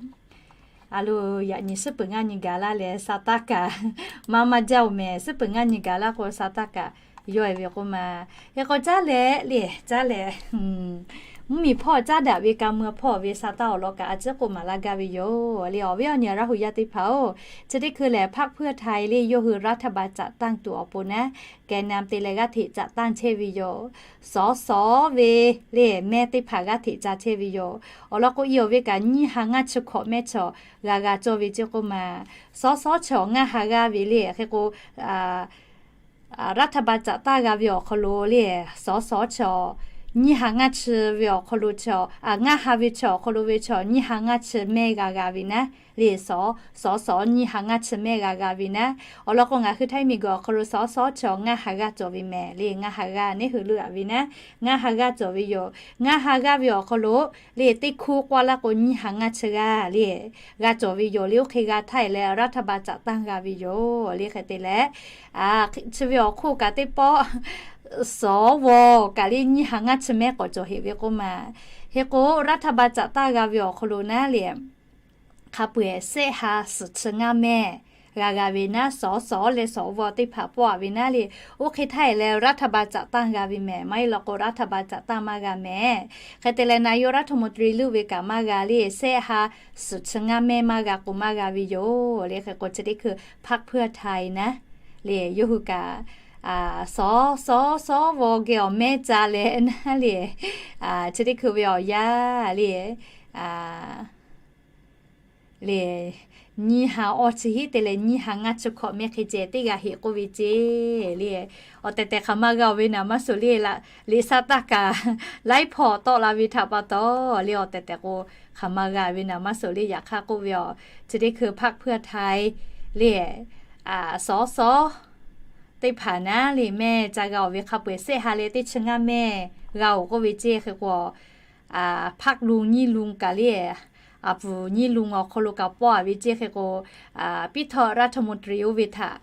A lo, yaꞈ nyi suhˉ peuˬ ngaˇ nyi gaˬ laˇ leh sa taˇ kaꞈ maˇ maˇ jaˇ-oˬ mehˍ. Suhˉ peuˬ ngaˇ nyi gaˬ laˇ k'o sa taˇ kaꞈ yawˇ e ve k'oˆ ma. Hk'e k'o, caˉ leh le, caˉ leh Mvuhˇmiˬ hpawˇ caˉ daꞈ ve ka mui hpawˇ ve sa taˇ awˬ lawn kaꞈ a ciˉ k'oˆ maˍ laˇ gaˇ ve yoˬ le. Awˬ viˉ awˬ nyi Laˇ hu yaˇ teˇ hpaˍ-oˬ, chi teˇ hkui lehˬ พรรคเพื่อไทย le yawˇ hui รัฐบาลจัดตั้ง tuˬ awˬ pon naˉ, แกนนำ te leh g'aˇ hteꞈ จัดตั้ง chehˇ ve yoˬ. Sawˉ sawˉ ve le mehˇ teˇ hpaˍ g'aˇ hteꞈ ca chehˇ ve yoˬ. Awˬ lawn k'o, i awˬ ve kaꞈ nyiˇ ha ngaˇ chi hkawꞈ mehˇ chaw g'a g'a cawˇ ve ceˇ k'oˆ maˬ. Sawˉ sawˉ chaw ngaˇ ha g'aˇ ve le hk'e k'o, รัฐบาลจัดตั้ง g'a ve awˬ hk'aw lo le, sawˉ sawˉ chaw nyiˇ ha ngaˇ chi ve awˬ hk'aw lo chaw, ngaˇ ha ve chaw awˬ hk'aw lo ve chaw nyiˇ ha ngaˇ chi mehˇ g'a g'a ve naˉ le. Sawˉ sawˉ nyiˇ ha ngaˇ chi mehˇ g'a g'a ve naˉ. Awˬ lawn k'o, ngaˬ hui Htaiˇ miˬguiˬ awˬ hk'aw lo sawˉ sawˉ chaw ngaˇ ha g'aˇ cawˬ ve mehˍ le. Ngaˇ ha g'aˇ neˉ hui leuˆ-a ve naˉ, ngaˇ ha g'aˇ cawˬ ve yoˬ. Ngaˇ ha g'aˇ ve awˬ hk'aw lo le, teˇ hkuˇ k'oˆ laˇ k'o nyiˇ ha ngaˇ chi g'aˇ le g'a cawˬ ve yoˬ le. Oˇ hk'e g'a htaˇ e leh รัฐบาลจัดตั้ง g'a ve yoˬ le. Hk'e te leh, chi ve awˬ hk'oˆ kaꞈ teˇ pawˆ สว kaꞈ le nyiˇ ha ngaˇ chi mehˇ k'awꞈ cawˬ heꞈ ve k'oˆ maˬ. Hk'e k'o, รัฐบาลจัดตั้ง g'a ve awˬ hk'aw lo naˉ le, hk'a peu-eˬ shehˆ ha suhˍ chi ngaˇ mehˇ g'a g'a ve naˉ. Sawˉ sawˉ leh สว teˇ hpaˍ pawˆ-a ve naˉ le. Oˇ hk'e htaˇ e leh รัฐบาลจัดตั้ง g'a ve mehˍ. Maˇ heˆ law k'o, รัฐบาลจัดตั้ง maˇ g'a mehˍ. Hk'e te leh, นายกรัฐมนตรี leuˆ ve kaꞈ maˇ g'a le. Shehˆ ha suhˍ chi ngaˇ mehˇ maˇ g'a k'o maˇ g'a ve yoˬ le. Hk'e k'o, chi teˇ hkui พรรคเพื่อไทย naˉ le, yawˇ hui kaꞈ sawˉ sawˉ สว geh awˬ mehˇ ca leh naˉ le, chi teˇ hkui ve awˬ yanˇ le, le, nyiˇ ha awˇ chi hiˉ te leh nyiˇ ha ngaˇ chi hkawꞈ mehˇ hk'e ceh teˇ g'aˇ heꞈ k'oˆ ve ceˇ le. Awˬ tehˬ tehˬ hk'aˬ ma g'a-oˬ ve naˍ maˇ suhˍ le. Liꞈ sa taˇ kaꞈ laiˉ hpawˇ tawˆ la ve htaꞈ pa taw le, awˬ tehˬ tehˬ k'o hk'aˬ ma g'a ve naˍ maˇ suhˍ le. Yaꞈ hk'aˇ k'oˆ ve awˬ, chi teˇ hkui พรรคเพื่อไทย le, sawˉ sawˉ teˇ hpaˍ naˉ le mehˇ ca g'a-oˬ ve hk'a peu-eˬ shehˆ ha leh teˇ chi ngaˇ mehˇ g'a-oˬ k'oˆ ve ceˇ. Hk'e k'o, hpaˆ lu nyiˇ lu kaꞈ le, a puˍ nyiˇ lu awˬ hk'aw lo kaꞈ pawˆ-a ve ceˇ. Hk'e k'o, พิธา รัฐมนตรี oˇ ve htaꞈ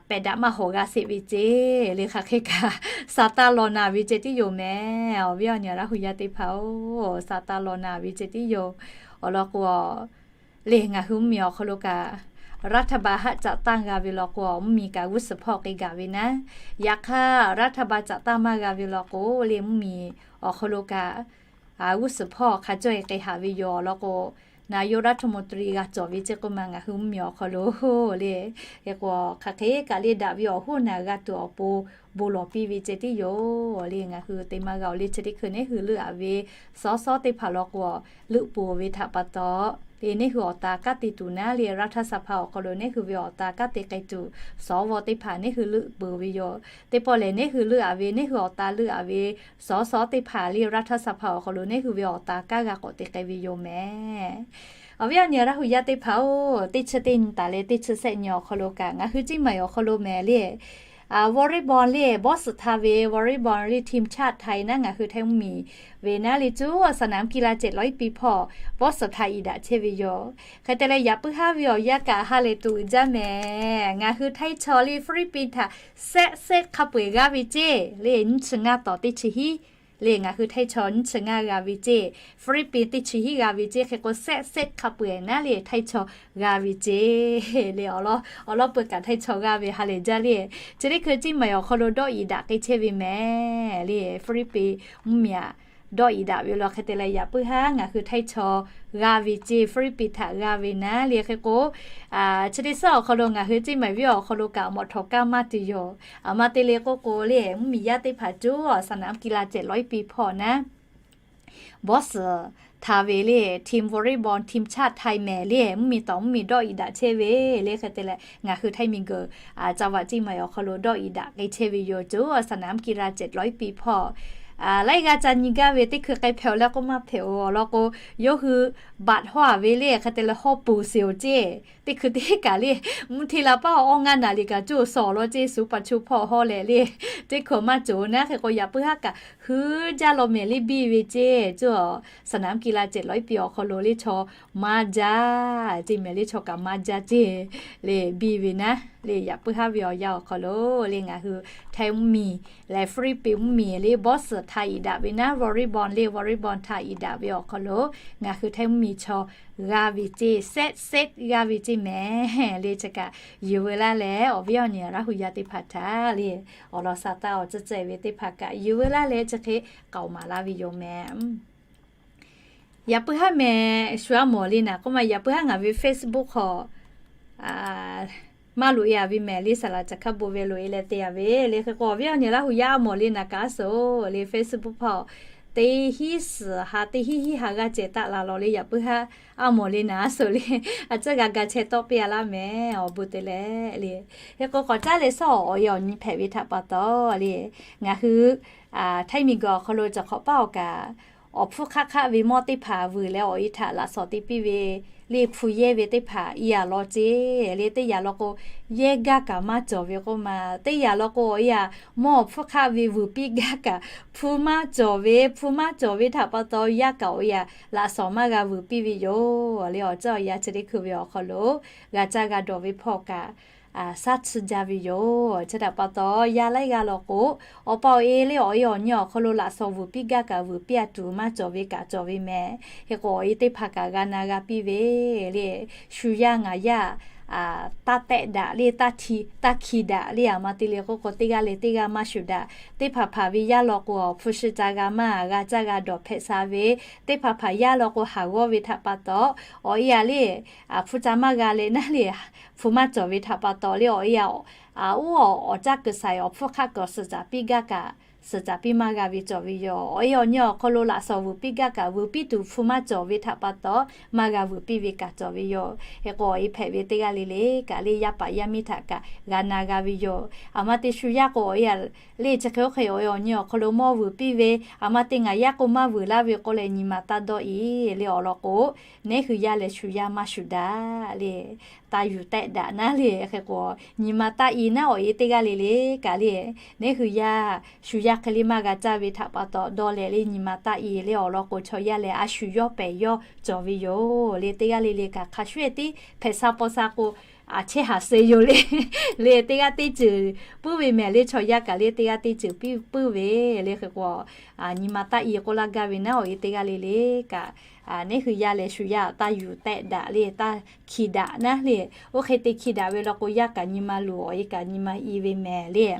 pehꞈ daꞈ maˇ hawˍ g'a sheˍ ve ceˇ le. Hk'aˬ hk'e kaꞈ sa taˇ law na ve ceh tiˉ yoˬ mehˍ. Awˬ viˉ awˬ nyi Laˇ hu yaˇ teˇ hpaˍ-oˬ, sa taˇ law na ve ceh tiˉ yoˬ. Awˬ lawn k'o, le ngaˬ hui mvuhˇmiˬ awˬ hk'aw lo kaꞈ รัฐบาล haˆ จัดตั้ง g'a ve law k'o, mvuhˇmiˬ kaꞈ g'uˇ suhˍ hpawˇ k'e gaˬ ve naˉ. Yaꞈ hk'aˇ รัฐบาล จัดตั้ง maˇ g'a ve law k'o le, mvuhˇmiˬ awˬ hk'aw lo kaꞈ g'uˇ suhˍ hpawˇ hk'a cawˇ e k'ai haꞈ ve yoˬ. Awˬ lawn k'o, นายกรัฐมนตรี g'a cawˬ ve ceˇ k'oˆ maˬ ngaˬ hui mvuhˇmiˬ awˬ hk'aw lo le, hk'e k'o hk'aˬ hk'e kaꞈ le daꞈ ve awˬ hoˉ naˬ g'a tuˬ awˬ pon bon lawˬ piˇ ve ceh tiˉ yoˬ le. Ngaˬ hui te maˇ g'a-oˬ le. Chi teˇ hkui neˉ hui leuˆ-a ve sawˉ sawˉ teˇ hpaˍ law k'o, leuˆ peuˬ ve htaꞈ pa taw le, neˉ hui awˬ ta kanˉ te tuˬ naˉ le, รัฐสภา awˬ hk'aw lo neˉ hui ve awˬ ta kanˉ te k'ai tuˬ สว teˇ hpaˍ neˉ hui leuˆ peuˬ ve yoˬ. Teˇ pawˆ lehˬ, neˉ hui leuˆ-a ve, neˉ hui awˬ ta leuˆ-a ve sawˉ sawˉ teˇ hpaˍ le, รัฐสภา awˬ hk'aw lo neˉ hui ve awˬ ta kanˉ g'a k'awꞈ te k'ai ve yoˬ mehˍ. Awˬ viˉ awˬ nyi Laˇ hu yaˇ teˇ hpaˍ-oˬ, teˇ chi teˇ nyi taˍ leh teˇ chi shehˆ nyi awˬ hk'aw lo kaꞈ ngaˬ hui Ciˇ Maiˍ awˬ hk'aw lo mehˍ le, volleyball le, bawˇ suhˍ htaˇ ve volleyball le, ทีมชาติไทย naˉ ngaˬ hui Htaiˇ mvuhˇmiˬ ve naˉ le, cuˇ สนามกีฬา เจ็ดร้อยปี hpawˇ bawˇ suhˍ htaꞈ iˍ daꞈ chehˇ ve yoˬ. Hk'e te leh, yaꞈ puiˉ haˉ ve awˬ yanˇ kaꞈ ha lehˬ tuˬ jaˇ mehˍ. Ngaˬ hui Htaiˇ chaw le Hpiˇliˇpiˆ htaꞈ shehˆ shehˆ hk'a peu-eˬ g'aˇ ve ceˇ le, nyiˇ chi ngaˇ tawˍ teˇ chi hiˉ le, ngaˬ hui Htaiˇ chaw nyiˇ chi ngaˇ g'a ve ceˇ, Hpiˇliˇpiˆ teˇ chi hiˉ g'a ve ceˇ. Hk'e k'o, shehˆ shehˆ hk'a peu-eˬ naˉ le Htaiˇ chaw g'a ve ceˇ le. Awˬ lawn, awˬ lawn peu kaꞈ Htaiˇ chaw g'a ve ha lehˬ jaˇ le. Chi teˇ hkui Ciˇ Maiˍ awˬ hk'aw lo dawˇ iˍ daꞈ k'ai chehˇ ve mehˍ le, Hpiˇliˇpiˆ mvuhˇmiˬ aꞈ dawˇ iˍ daꞈ ve law. Hk'e te leh, yaꞈ puiˉ haˉ ngaˬ hui Htaiˇ chaw g'a ve ceˇ, Hpiˇliˇpiˆ htaꞈ g'a ve naˉ le. Hk'e k'o, chi teˇ suhˉ awˬ hk'aw lo ngaˬ hui Ciˇ Maiˍ venˇ awˬ hk'aw lo kaꞈ mawꞈ htawꞈ kaˇ maˇ tuˬ yoˬ. Aˬ ma te le k'oˆ k'o le, mvuhˇmiˬ yaˇ teˇ hpaˍ cuˇ สนามกีฬา เจ็ดร้อยปี hpawˇ naˉ bawˇ suhˍ htaˇ ve le, ทีมวอลเลย์บอล ทีมชาติไทย mehˍ le, mvuhˇmiˬ tawˍ mvuhˇmiˬ dawˇ iˍ daꞈ chehˇ ve le. Hk'e te leh, ngaˬ hui Htaiˇ miˬguiˬ จังหวัดเชียงใหม่ awˬ hk'aw lo dawˇ iˍ daꞈ k'ai chehˇ ve yoˬ, cuˇ สนามกีฬา เจ็ดร้อยปี hpawˇ. Laiˉ g'aˇ ca nyi gaˇ ve teˇ hkui k'ai hpehꞈ-oˬ leh k'oˆ maˇ hpehꞈ-oˬ. Awˬ lawn k'o, yawˇ hui บัตร hawˇ-a ve le, hk'e te leh hawˇ peuˬ sheˍ-oˬ ceˇ. Teˇ hkui teˇ kaˬ le, mvuhˇ hteˇ la paˉ awˇ ngaˇ naˍ liꞈ kaꞈ cuˇ suhˍ awˬ lawn ceˇ, suˍ paˍ chu hpawˇ hawˇ leh le, teˇ hkui maˇ cawˬ naˉ. Hk'e k'o, yaꞈ puiˉ haˉ kaꞈ hui jaˇ law mehˍ le, biˇ ve ceˇ, cuˇ สนามกีฬา เจ็ดร้อยปี awˬ hk'aw lo le chaw maˇ jaˇ ceˇ mehˍ le, chaw kaꞈ maˇ jaˇ ceˇ le, biˇ ve naˉ. Le yaꞈ puiˉ haˉ ve awˬ yanˇ awˬ hk'aw lo le ngaˬ hui Htaiˇ mvuhˇmiˬ leh Hpiˇliˇpiˆ mvuhˇmiˬ le bawˇ suhˍ htaꞈ iˍ daꞈ ve naˉ, volleyball le volleyball htaꞈ iˍ daꞈ ve awˬ hk'aw lo ngaˬ hui Htaiˇ mvuhˇmiˬ chaw g'aˇ ve ceˇ, set set g'aˇ ve ceˇ mehˍ le. Chi kaꞈ yuˬ veu laˇ leh awˬ viˉ awˬ nyi Laˇ hu yaˇ teˇ hpaˍ htaꞈ le awˬ lawn sa taˇ awˬ tcuhˇ ceh ve teˇ hpaˍ kaꞈ yuˬ veu laˇ leh chi hk'e k'aoˍ maˍ laˇ ve yoˬ mehˍ. Yaꞈ puiˉ haˉ mehˍ shu a mawˬ le naˍ k'oˆ ma, yaꞈ puiˉ haˉ ngaˬ ve Facebook hk'aw maˇ loꞈ e a ve mehˍ le, saˍ laˍ caˬ hk'a bon ve loꞈ e leh te a ve le. Hk'e k'o awˬ viˉ awˬ nyi Laˇ hu yaˇ a mawˬ le naˍ kaꞈ a suhˍ le Facebook hk'aw teˇ hinˉ suhˍ ha teˇ hinˉ hinˉ ha g'aˇ ceh taˆ la law le. Yaꞈ puiˉ haˉ a mawˬ le naˍ a suhˍ le a ciˉ g'a ga chehˇ tawˆ piˇ a laˇ mehˍ awˬ bon te leh le. Hk'e k'o k'awꞈ caˉ leh sawˉ awˬ e awˬ nyi hpehꞈ ve htaꞈ pa taw le ngaˬ hui Htaiˇ miˬguiˬ awˬ hk'aw lo cawˬ hk'awꞈ paˇ awˬ kaꞈ awˬ hpfuhˇ hk'aˆ hk'aˆ ve mawˇ teˇ hpaˍ vuiˬ leh awˬ e htaꞈ laꞈ shawnˍ te piˇ ve le hpu yehˇ ve teˇ hpaˍ i a law ceˇ le. Teˇ yanˇ law k'o yehˇ gaˇ kaꞈ maˇ cawˬ ve k'oˆ ma, teˇ yanˇ law k'o awˬ e a mawˇ awˬ hpfuhˇ hk'aˆ ve vuiˬ piˇ gaˇ kaꞈ hpu maˇ cawˬ ve, hpu maˇ cawˬ ve htaꞈ pa taw yaˇ kaꞈ awˬ e a laꞈ shawnˍ maˇ g'a vuiˬ piˇ ve yoˬ le. Awˬ ceuˬ awˬ yanˇ chi teˇ hkui ve awˬ hk'aw lo g'a caˇ g'a dawˬ ve hpawˇ kaꞈ shaˉ tsuhˇ jaˇ ve yoˬ. Chi htaꞈ pa taw yaˇ laiˉ g'aˇ law k'o awˬ pa awˬ e le awˬ e awˬ nyi awˬ hk'aw lo laꞈ shawnˍ vuiˬ piˇ gaˇ kaꞈ vuiˬ piˇ a tuˬ maˇ cawˬ ve kaꞈ cawˬ ve mehˍ. Hk'e k'o awˬ e teˇ hpaˍ kaꞈ g'a na g'a piˇ ve le shu yaˇ ngaˬ yaˇ taˇ tehˆ daꞈ le, taˇ hti taˇ hki daꞈ le. A ma te le k'oˆ k'o teˇ g'aˇ leh teˇ g'aˇ maˇ shuˍ daꞈ. Teˇ hpaˍ hpaˍ ve yaˇ law k'o awˬ hpu shi ca g'a maˇ g'a caˇ g'a dawˬ hpehꞈ sha ve, teˇ hpaˍ hpaˍ yaˇ law k'o haˍ g'awˇ ve htaꞈ pa taw awˬ e a le hpu ca maˇ g'a leh naˉ le hpu maˇ cawˬ ve htaꞈ pa taw le awˬ e a oˇ awˬ caˇ kuiˬ saiˍ awˬ hpfuhˇ hk'aˆ kaꞈ suhˍ caˍ piˇ gaˇ kaꞈ suhˍ caˍ piˇ maˇ g'a ve cawˬ ve yoˬ. Awˬ e awˬ nyi awˬ hk'aw lo laꞈ shawnˍ vuiˬ piˇ gaˇ kaꞈ vuiˬ piˇ tuˬ hpu maˇ cawˬ ve htaꞈ pa taw maˇ g'a vuiˬ piˇ ve kaꞈ cawˬ ve yoˬ. Hk'e k'o awˬ e hpehꞈ ve teˇ g'aˇ le le kaꞈ le yaˇ paˍ yaˇ miˇ htaꞈ kaꞈ g'a na g'a ve yoˬ. A ma te shu yaˇ k'o awˬ e a le chi hk'e oˇ hk'e awˬ e awˬ nyi awˬ hk'aw lo mawˇ vuiˬ piˇ ve, a ma te ngaˬ yaˇ k'o maˇ vuiˬ laˇ ve k'oˆ leh nyi ma taˇ dawˇ i le awˬ lawn k'o, neˉ hui yaˇ leh shu yaˇ maˇ shuˍ daꞈ le, taˇ yuˬ tehˆ daꞈ naˉ le. Hk'e k'o nyi ma taˇ i naˉ awˬ e teˇ g'aˇ le le kaꞈ le, neˉ hui yaˇ shu yaˇ hk'e le maˇ g'a caˇ ve htaꞈ pa taw dawˇ leh le nyi ma taˇ i le awˬ lawn k'o chaw yaˇ leh a shu yawˇ pehˍ yawˇ cawˬ ve yoˬ le. Teˇ g'aˇ le le kaꞈ hk'a shuˍ e tiˉ hpehꞈ sha paw sha k'o a chehˇ haˍ suh yoˬ le. Le teˇ g'aˇ teˇ ceuˬ puiˉ ve mehˍ le chaw yaˇ kaꞈ le teˇ g'aˇ teˇ ceuˬ piˇ puiˉ ve le. Hk'e k'o nyi ma taˇ i k'oˆ laˇ gaˇ ve naˉ awˬ e teˇ g'aˇ le le kaꞈ neˉ hui yaˇ leh shu yaˇ taˇ yuˬ tehˆ daꞈ le taˇ hki daꞈ naˉ le. Oˇ hk'e te hki daꞈ ve law k'o yaˇ kaꞈ nyi ma luˬ awˬ e kaꞈ nyi ma i ve mehˍ le.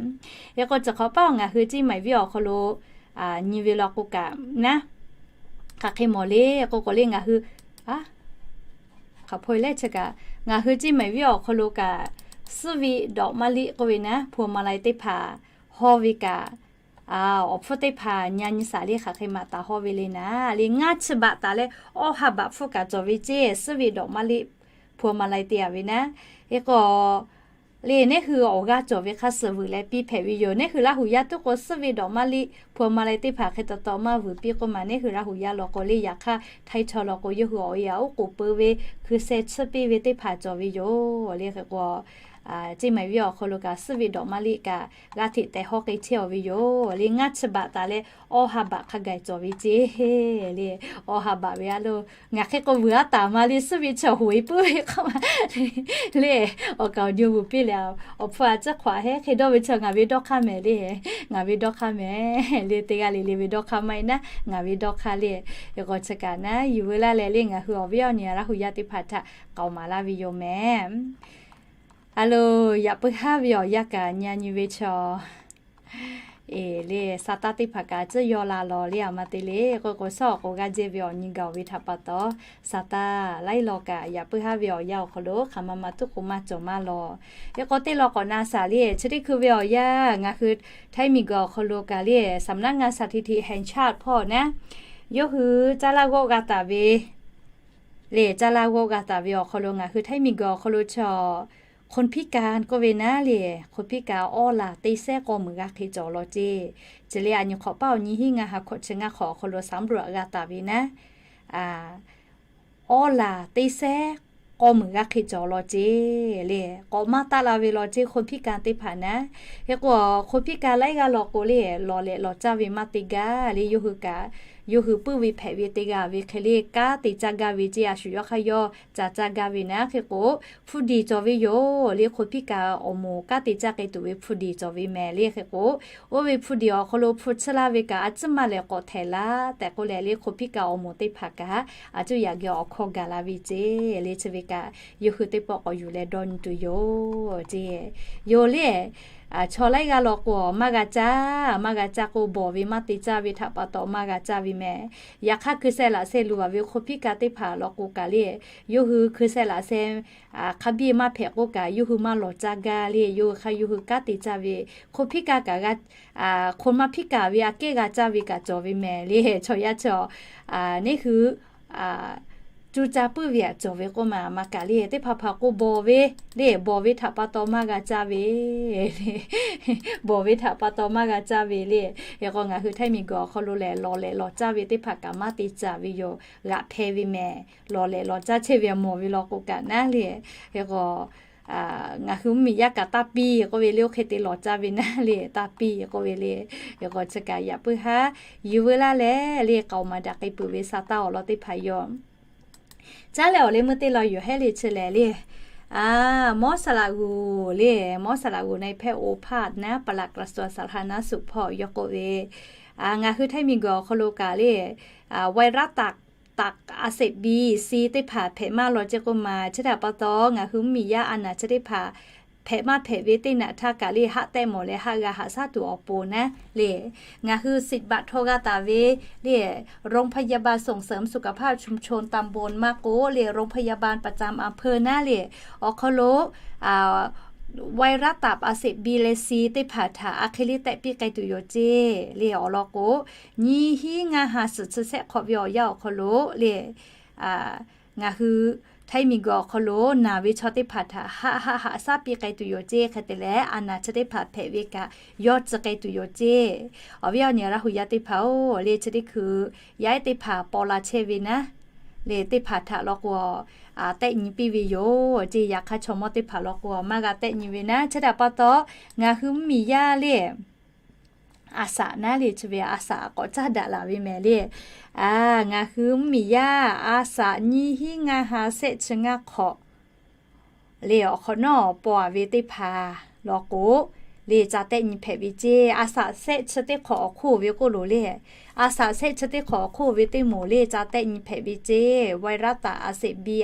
Hk'e k'o chi hk'awꞈ paˇ ngaˬ hui Ceˇ maiˍ viˉ awˬ hk'aw lo nyi ve law k'o kaꞈ naˉ hk'aˬ hk'e mawˬ le k'o k'o le ngaˬ hui hk'aˬ hpawˇ lehˬ chi kaꞈ ngaˬ hui Ceˇ maiˍ viˉ awˬ hk'aw lo kaꞈ suhˉ ve dawꞈ maˇ liˆ k'oˆ ve naˉ hpu ma lai teˇ hpaˍ hawˇ ve kaꞈ awˬ hpfuhˇ teˇ hpaˍ nyi nyi shaˍ le hk'aˬ hk'e maꞈ taˍ hawˇ ve le naˉ le ngaˇ chi baꞈ taˍ leh awˇ ha baꞈ hpfuhˇ kaꞈ cawˬ ve ceˇ suhˉ ve dawꞈ maˇ liˆ hpu ma lai te a ve naˉ. Hk'e k'o le neˉ hui awˬ g'aˇ cawˬ ve hk'a suhˍ vuiˬ leh piˇ hpehꞈ ve yoˬ. Neˉ hui Laˇ hu yaˇ tuˉ k'o suhˉ ve dawꞈ maˇ liˆ hpu ma lai teˇ hpaˍ hk'e taw taw maˇ vuiˬ piˇ k'oˆ ma neˉ hui Laˇ hu yaˇ law k'o le yaꞈ hk'aˇ htaiˇ chaw law k'o yawˇ hui awˬ e a oˉ k'oˍ peu ve hkui sheh tsuhˇ piˇ ve teˇ hpaˍ cawˬ ve yoˬ le. Hk'e k'o Ceˇ maiˍ viˉ awˬ hk'aw lo kaꞈ suhˉ ve dawꞈ maˇ liˆ kaꞈ g'a hteꞈ tehˬ hawˇ k'ai chehˇ awˬ ve yoˬ le. Ngaˇ chi baꞈ taˍ leh awˇ ha baꞈ hk'a gaˬ cawˬ ve ceˇ le. Awˇ ha baꞈ ve a lo ngaˬ hk'e k'o vuiˬ aˉ taˍ ma le suhˉ ve chaw hoꞈ e puiˉ ve k'oˆ ma le awˬ kaˍ awˬ nyi vuiˬ piˇ leh awˬ hpfuhˇ a ciˉ hk'awꞈ hehˉ hk'e dawˇ ve chaw ngaˬ ve dawˇ hk'aˇ mehˍ le. Ngaˬ ve dawˇ hk'aˇ mehˍ le. Teˇ g'aˇ le le ve dawˇ hk'aˇ maˇ heˆ naˉ ngaˬ ve dawˇ hk'aˇ le. Hk'e k'o chi kaꞈ naˉ yuˬ veu laˇ leh le ngaˬ hui awˬ viˉ awˬ nyi Laˇ hu yaˇ teˇ hpaˍ htaꞈ k'aoˍ maˍ laˇ ve yoˬ mehˍ. A lo yaꞈ puiˉ haˉ ve awˬ yanˇ kaꞈ nyi a nyi ve chaw eˬ le sa taˇ teˇ hpaˍ kaꞈ tcuhˉ yaw la lawˬ le. A ma te le k'o k'o shawˉ awˬ k'o g'aˇ jehˇ ve awˬ nyi gaˬ ve htaꞈ pa taw sa taˇ laiˉ law kaꞈ yaꞈ puiˉ haˉ ve awˬ yanˇ awˬ hk'aw lo hk'aˬ ma ma tuˉ k'o maˇ cawˬ maˇ lawˬ. Hk'e k'o teˇ law k'awꞈ na shaˍ le chi teˇ hkui ve awˬ yanˇ ngaˬ hui Htaiˇ miˬguiˬ awˬ hk'aw lo kaꞈ le saˍ naˉ ngaˇ shaˍ hti hti แห่งชาติ hpawˇ naˉ yawˇ hui caˇ laˇ g'awˆ g'a taˍ ve le caˇ laˇ g'awˆ g'a taˍ ve awˬ hk'aw lo ngaˬ hui Htaiˇ miˬguiˬ awˬ hk'aw lo chaw คนพิการ k'oˆ ve naˉ le คนพิการ awˇ laˬ teˇ sehˉ k'awˇ muiˬ g'a hk'e cawˬ law ceˇ. Chi le a nyi hk'awꞈ paˇ awˬ nyi hiˉ ngaˇ ha hkawꞈ chi ngaˇ hk'awꞈ awˬ hk'aw lo สำรวจ g'a taˍ ve naˉ awˇ laˬ teˇ sehˉ k'awˇ muiˬ g'a hk'e cawˬ law ceˇ le. K'awꞈ maˇ taˆ la ve law ceˇ คนพิการ teˇ hpaˍ naˉ. Hk'e k'o คนพิการ laiˉ g'aˇ law k'o le lawˬ lehꞈ lawˬ caˇ ve maˇ te gaˇ le yawˇ hui kaꞈ yawˇ hui puiˉ ve hpehꞈ ve te g'a ve hk'e le, kanˉ te caˇ gaˇ ve ceˇ. A shu yawˇ hk'aˇ yawˇ caˍ caˇ gaˇ ve naˉ hk'e k'o, hpu diˬ cawˬ ve yoˬ le. Hk'oˆ hpiˇ kaꞈ awˬ moˍ kanˉ te caˇ k'ai tuˬ ve hpu diˬ cawˬ ve mehˍ le hk'e k'o, oˇ ve hpu diˬ awˬ hk'aw lo hpu tsuhˇ laˇ ve kaꞈ a tcuhˉ maˇ leh k'awꞈ htehꞈ laˇ tehꞈ k'oˆ leh le, hk'oˆ hpiˇ kaꞈ awˬ moˍ teˇ hpaˍ kaꞈ a cuˇ yaꞈ geh awˬ hkawˇ gaˬ la ve ceˇ le. Chi ve kaꞈ yawˇ hui teˇ pawˆ k'awꞈ yuˬ leh dawˇ nyi tuˬ yoˬ ceˇ. Yoˬ le, chaw laiˉ g'aˇ law k'o maˇ g'a caˇ, maˇ g'a caˇ k'o bawˬ ve maˇ te caˇ ve htaꞈ pa taw maˇ g'a caˇ ve mehˍ. Yaꞈ hk'aˇ hkui sheh laꞈ sheh luˬ a ve hk'oˆ hpiˇ kaꞈ teˇ hpaˍ law k'o kaꞈ le, yawˇ hui hkui sheh laꞈ sheh hk'a biˇ maˇ hpehꞈ k'oˆ kaꞈ yawˇ hui maˇ lawˬ caˇ gaˇ le. Yawˇ hui hk'aˇ yawˇ hui kanˉ te caˇ ve hk'oˆ hpiˇ kaꞈ kaꞈ g'a, hk'oˆ maˇ hpiˇ kaꞈ ve aꞈ kehˉ g'a caˇ ve kaꞈ cawˬ ve mehˍ le. Chaw yaˇ chi neˇ hui cuˇ caˇ puiˉ ve aꞈ cawˬ ve k'oˆ ma maˇ kaꞈ le, teˇ hpaˍ hpaˍ k'o bawˬ ve le, bawˬ ve htaꞈ pa taw maˇ g'a caˇ ve le. Bawˬ ve htaꞈ pa taw maˇ g'a caˇ ve le. Hk'e k'o ngaˬ hui Htaiˇ miˬguiˬ awˬ hk'aw lo lehˬ, lawˬ leh lawˬ caˇ ve teˇ hpaˍ kaꞈ maˇ te caˇ ve yoˬ. G'aꞈ hpeh ve mehˍ. Lawˬ leh lawˬ caˇ chehˇ ve aꞈ mawˬ ve law k'o kaꞈ naˉ le. Hk'e k'o ngaˬ hui mvuhˇmiˬ yaˇ kaꞈ taˇ piˇ k'oˆ ve le, oˇ hk'e te lawˬ caˇ ve naˉ le, taˇ piˇ k'oˆ ve le. Hk'e k'o chi kaꞈ yaꞈ puiˉ haˉ yuˬ veu laˇ leh le, k'aoˍ maˍ daꞈ k'ai peuˬ ve sa taˇ awˬ lawn teˇ hpaˍ yoˬ. Caˉ leh awˬ leh meuˇ teˇ law yoˬ hehˉ le chi lehˬ le. Mawˉ saˍ laꞈ g'uˬ le, mawˉ saˍ laꞈ g'uˬ na hpehˇ oˇ hpaˇ naˉ ปลัดกระทรวงสาธารณสุข hpawˇ yawˇ k'oˆ ve, ngaˬ hui Htaiˇ miˬguiˬ awˬ hk'aw lo kaꞈ le, ไวรัสตับอักเสบบี ซี teˇ hpaˍ hpehꞈ maˇ law ceˇ k'oˆ ma. Chi htaꞈ pa taw ngaˬ hui mvuhˇmiˬ yaˇ a naˬ chi teˇ hpaˍ hpehꞈ maˇ hpehꞈ ve teˇ naꞈ htaˇ kaꞈ le haˆ tehˆ mawˬ leh haˆ g'a haꞈ shaˉ tuˬ awˬ pon naˉ le, ngaˬ hui สิทธิ์บัตร htaw g'a taˍ ve le, โรงพยาบาลส่งเสริมสุขภาพชุมชนตำบล maˇ k'oˆ le โรงพยาบาลประจำอำเภอ naˉ le, awˬ hk'aw lo ไวรัสตับอักเสบบี leh ซี teˇ hpaˍ htaꞈ a hk'e le tehꞈ piˇ k'ai tuˬ yoˬ ceˇ le. Awˬ lawn k'o, nyiˇ hinˉ ngaˇ ha suhˍ chi shehˆ hk'awꞈ ve awˬ yanˇ awˬ hk'aw lo le, ngaˬ hui Htaiˇ miˬguiˬ awˬ hk'aw lo naˬ ve chaw teˇ hpaˍ htaꞈ haˆ haˆ haꞈ shaˉ piˇ k'ai tuˬ yoˬ ceˇ. Hk'e te leh a naˬ chi teˇ hpaˍ hpehꞈ ve kaꞈ yawˇ tcuh k'ai tuˬ yoˬ ceˇ. Awˬ viˉ awˬ nyi Laˇ hu yaˇ teˇ hpaˍ-oˬ le, chi teˇ hkui yaˇ ehˉ teˇ hpaˍ paw la chehˇ ve naˉ le, teˇ hpaˍ htaꞈ law k'o tehˆ nyi piˇ ve yoˬ ceˇ. Yaꞈ hk'aˇ chaw mawˇ teˇ hpaˍ law k'o maˇ g'a tehˆ nyi ve naˉ. Chi htaꞈ pa taw ngaˬ hui mvuhˇmiˬ yaˇ le, a shaꞈ naˉ le chi ve a shaꞈ k'awꞈ caˇ daꞈ laˬ ve mehˍ le. Ngaˬ hui mvuhˇmiˬ yaˇ a shaꞈ nyiˇ hinˉ ngaˇ ha shehˆ chi ngaˇ hk'awꞈ le awˬ hk'awꞈ nawˉ paw a ve teˇ hpaˍ law k'o le ca tehˆ nyi hpehꞈ ve ceˇ. A shaꞈ shehˆ chi teˇ hk'awꞈ awˬ hk'oˆ ve k'oˆ loˬ le, a shaꞈ shehˆ chi teˇ hk'awꞈ awˬ hk'oˆ ve teˇ moˍ le ca tehˆ nyi hpehꞈ ve ceˇ. ไวรัสตับอักเสบบี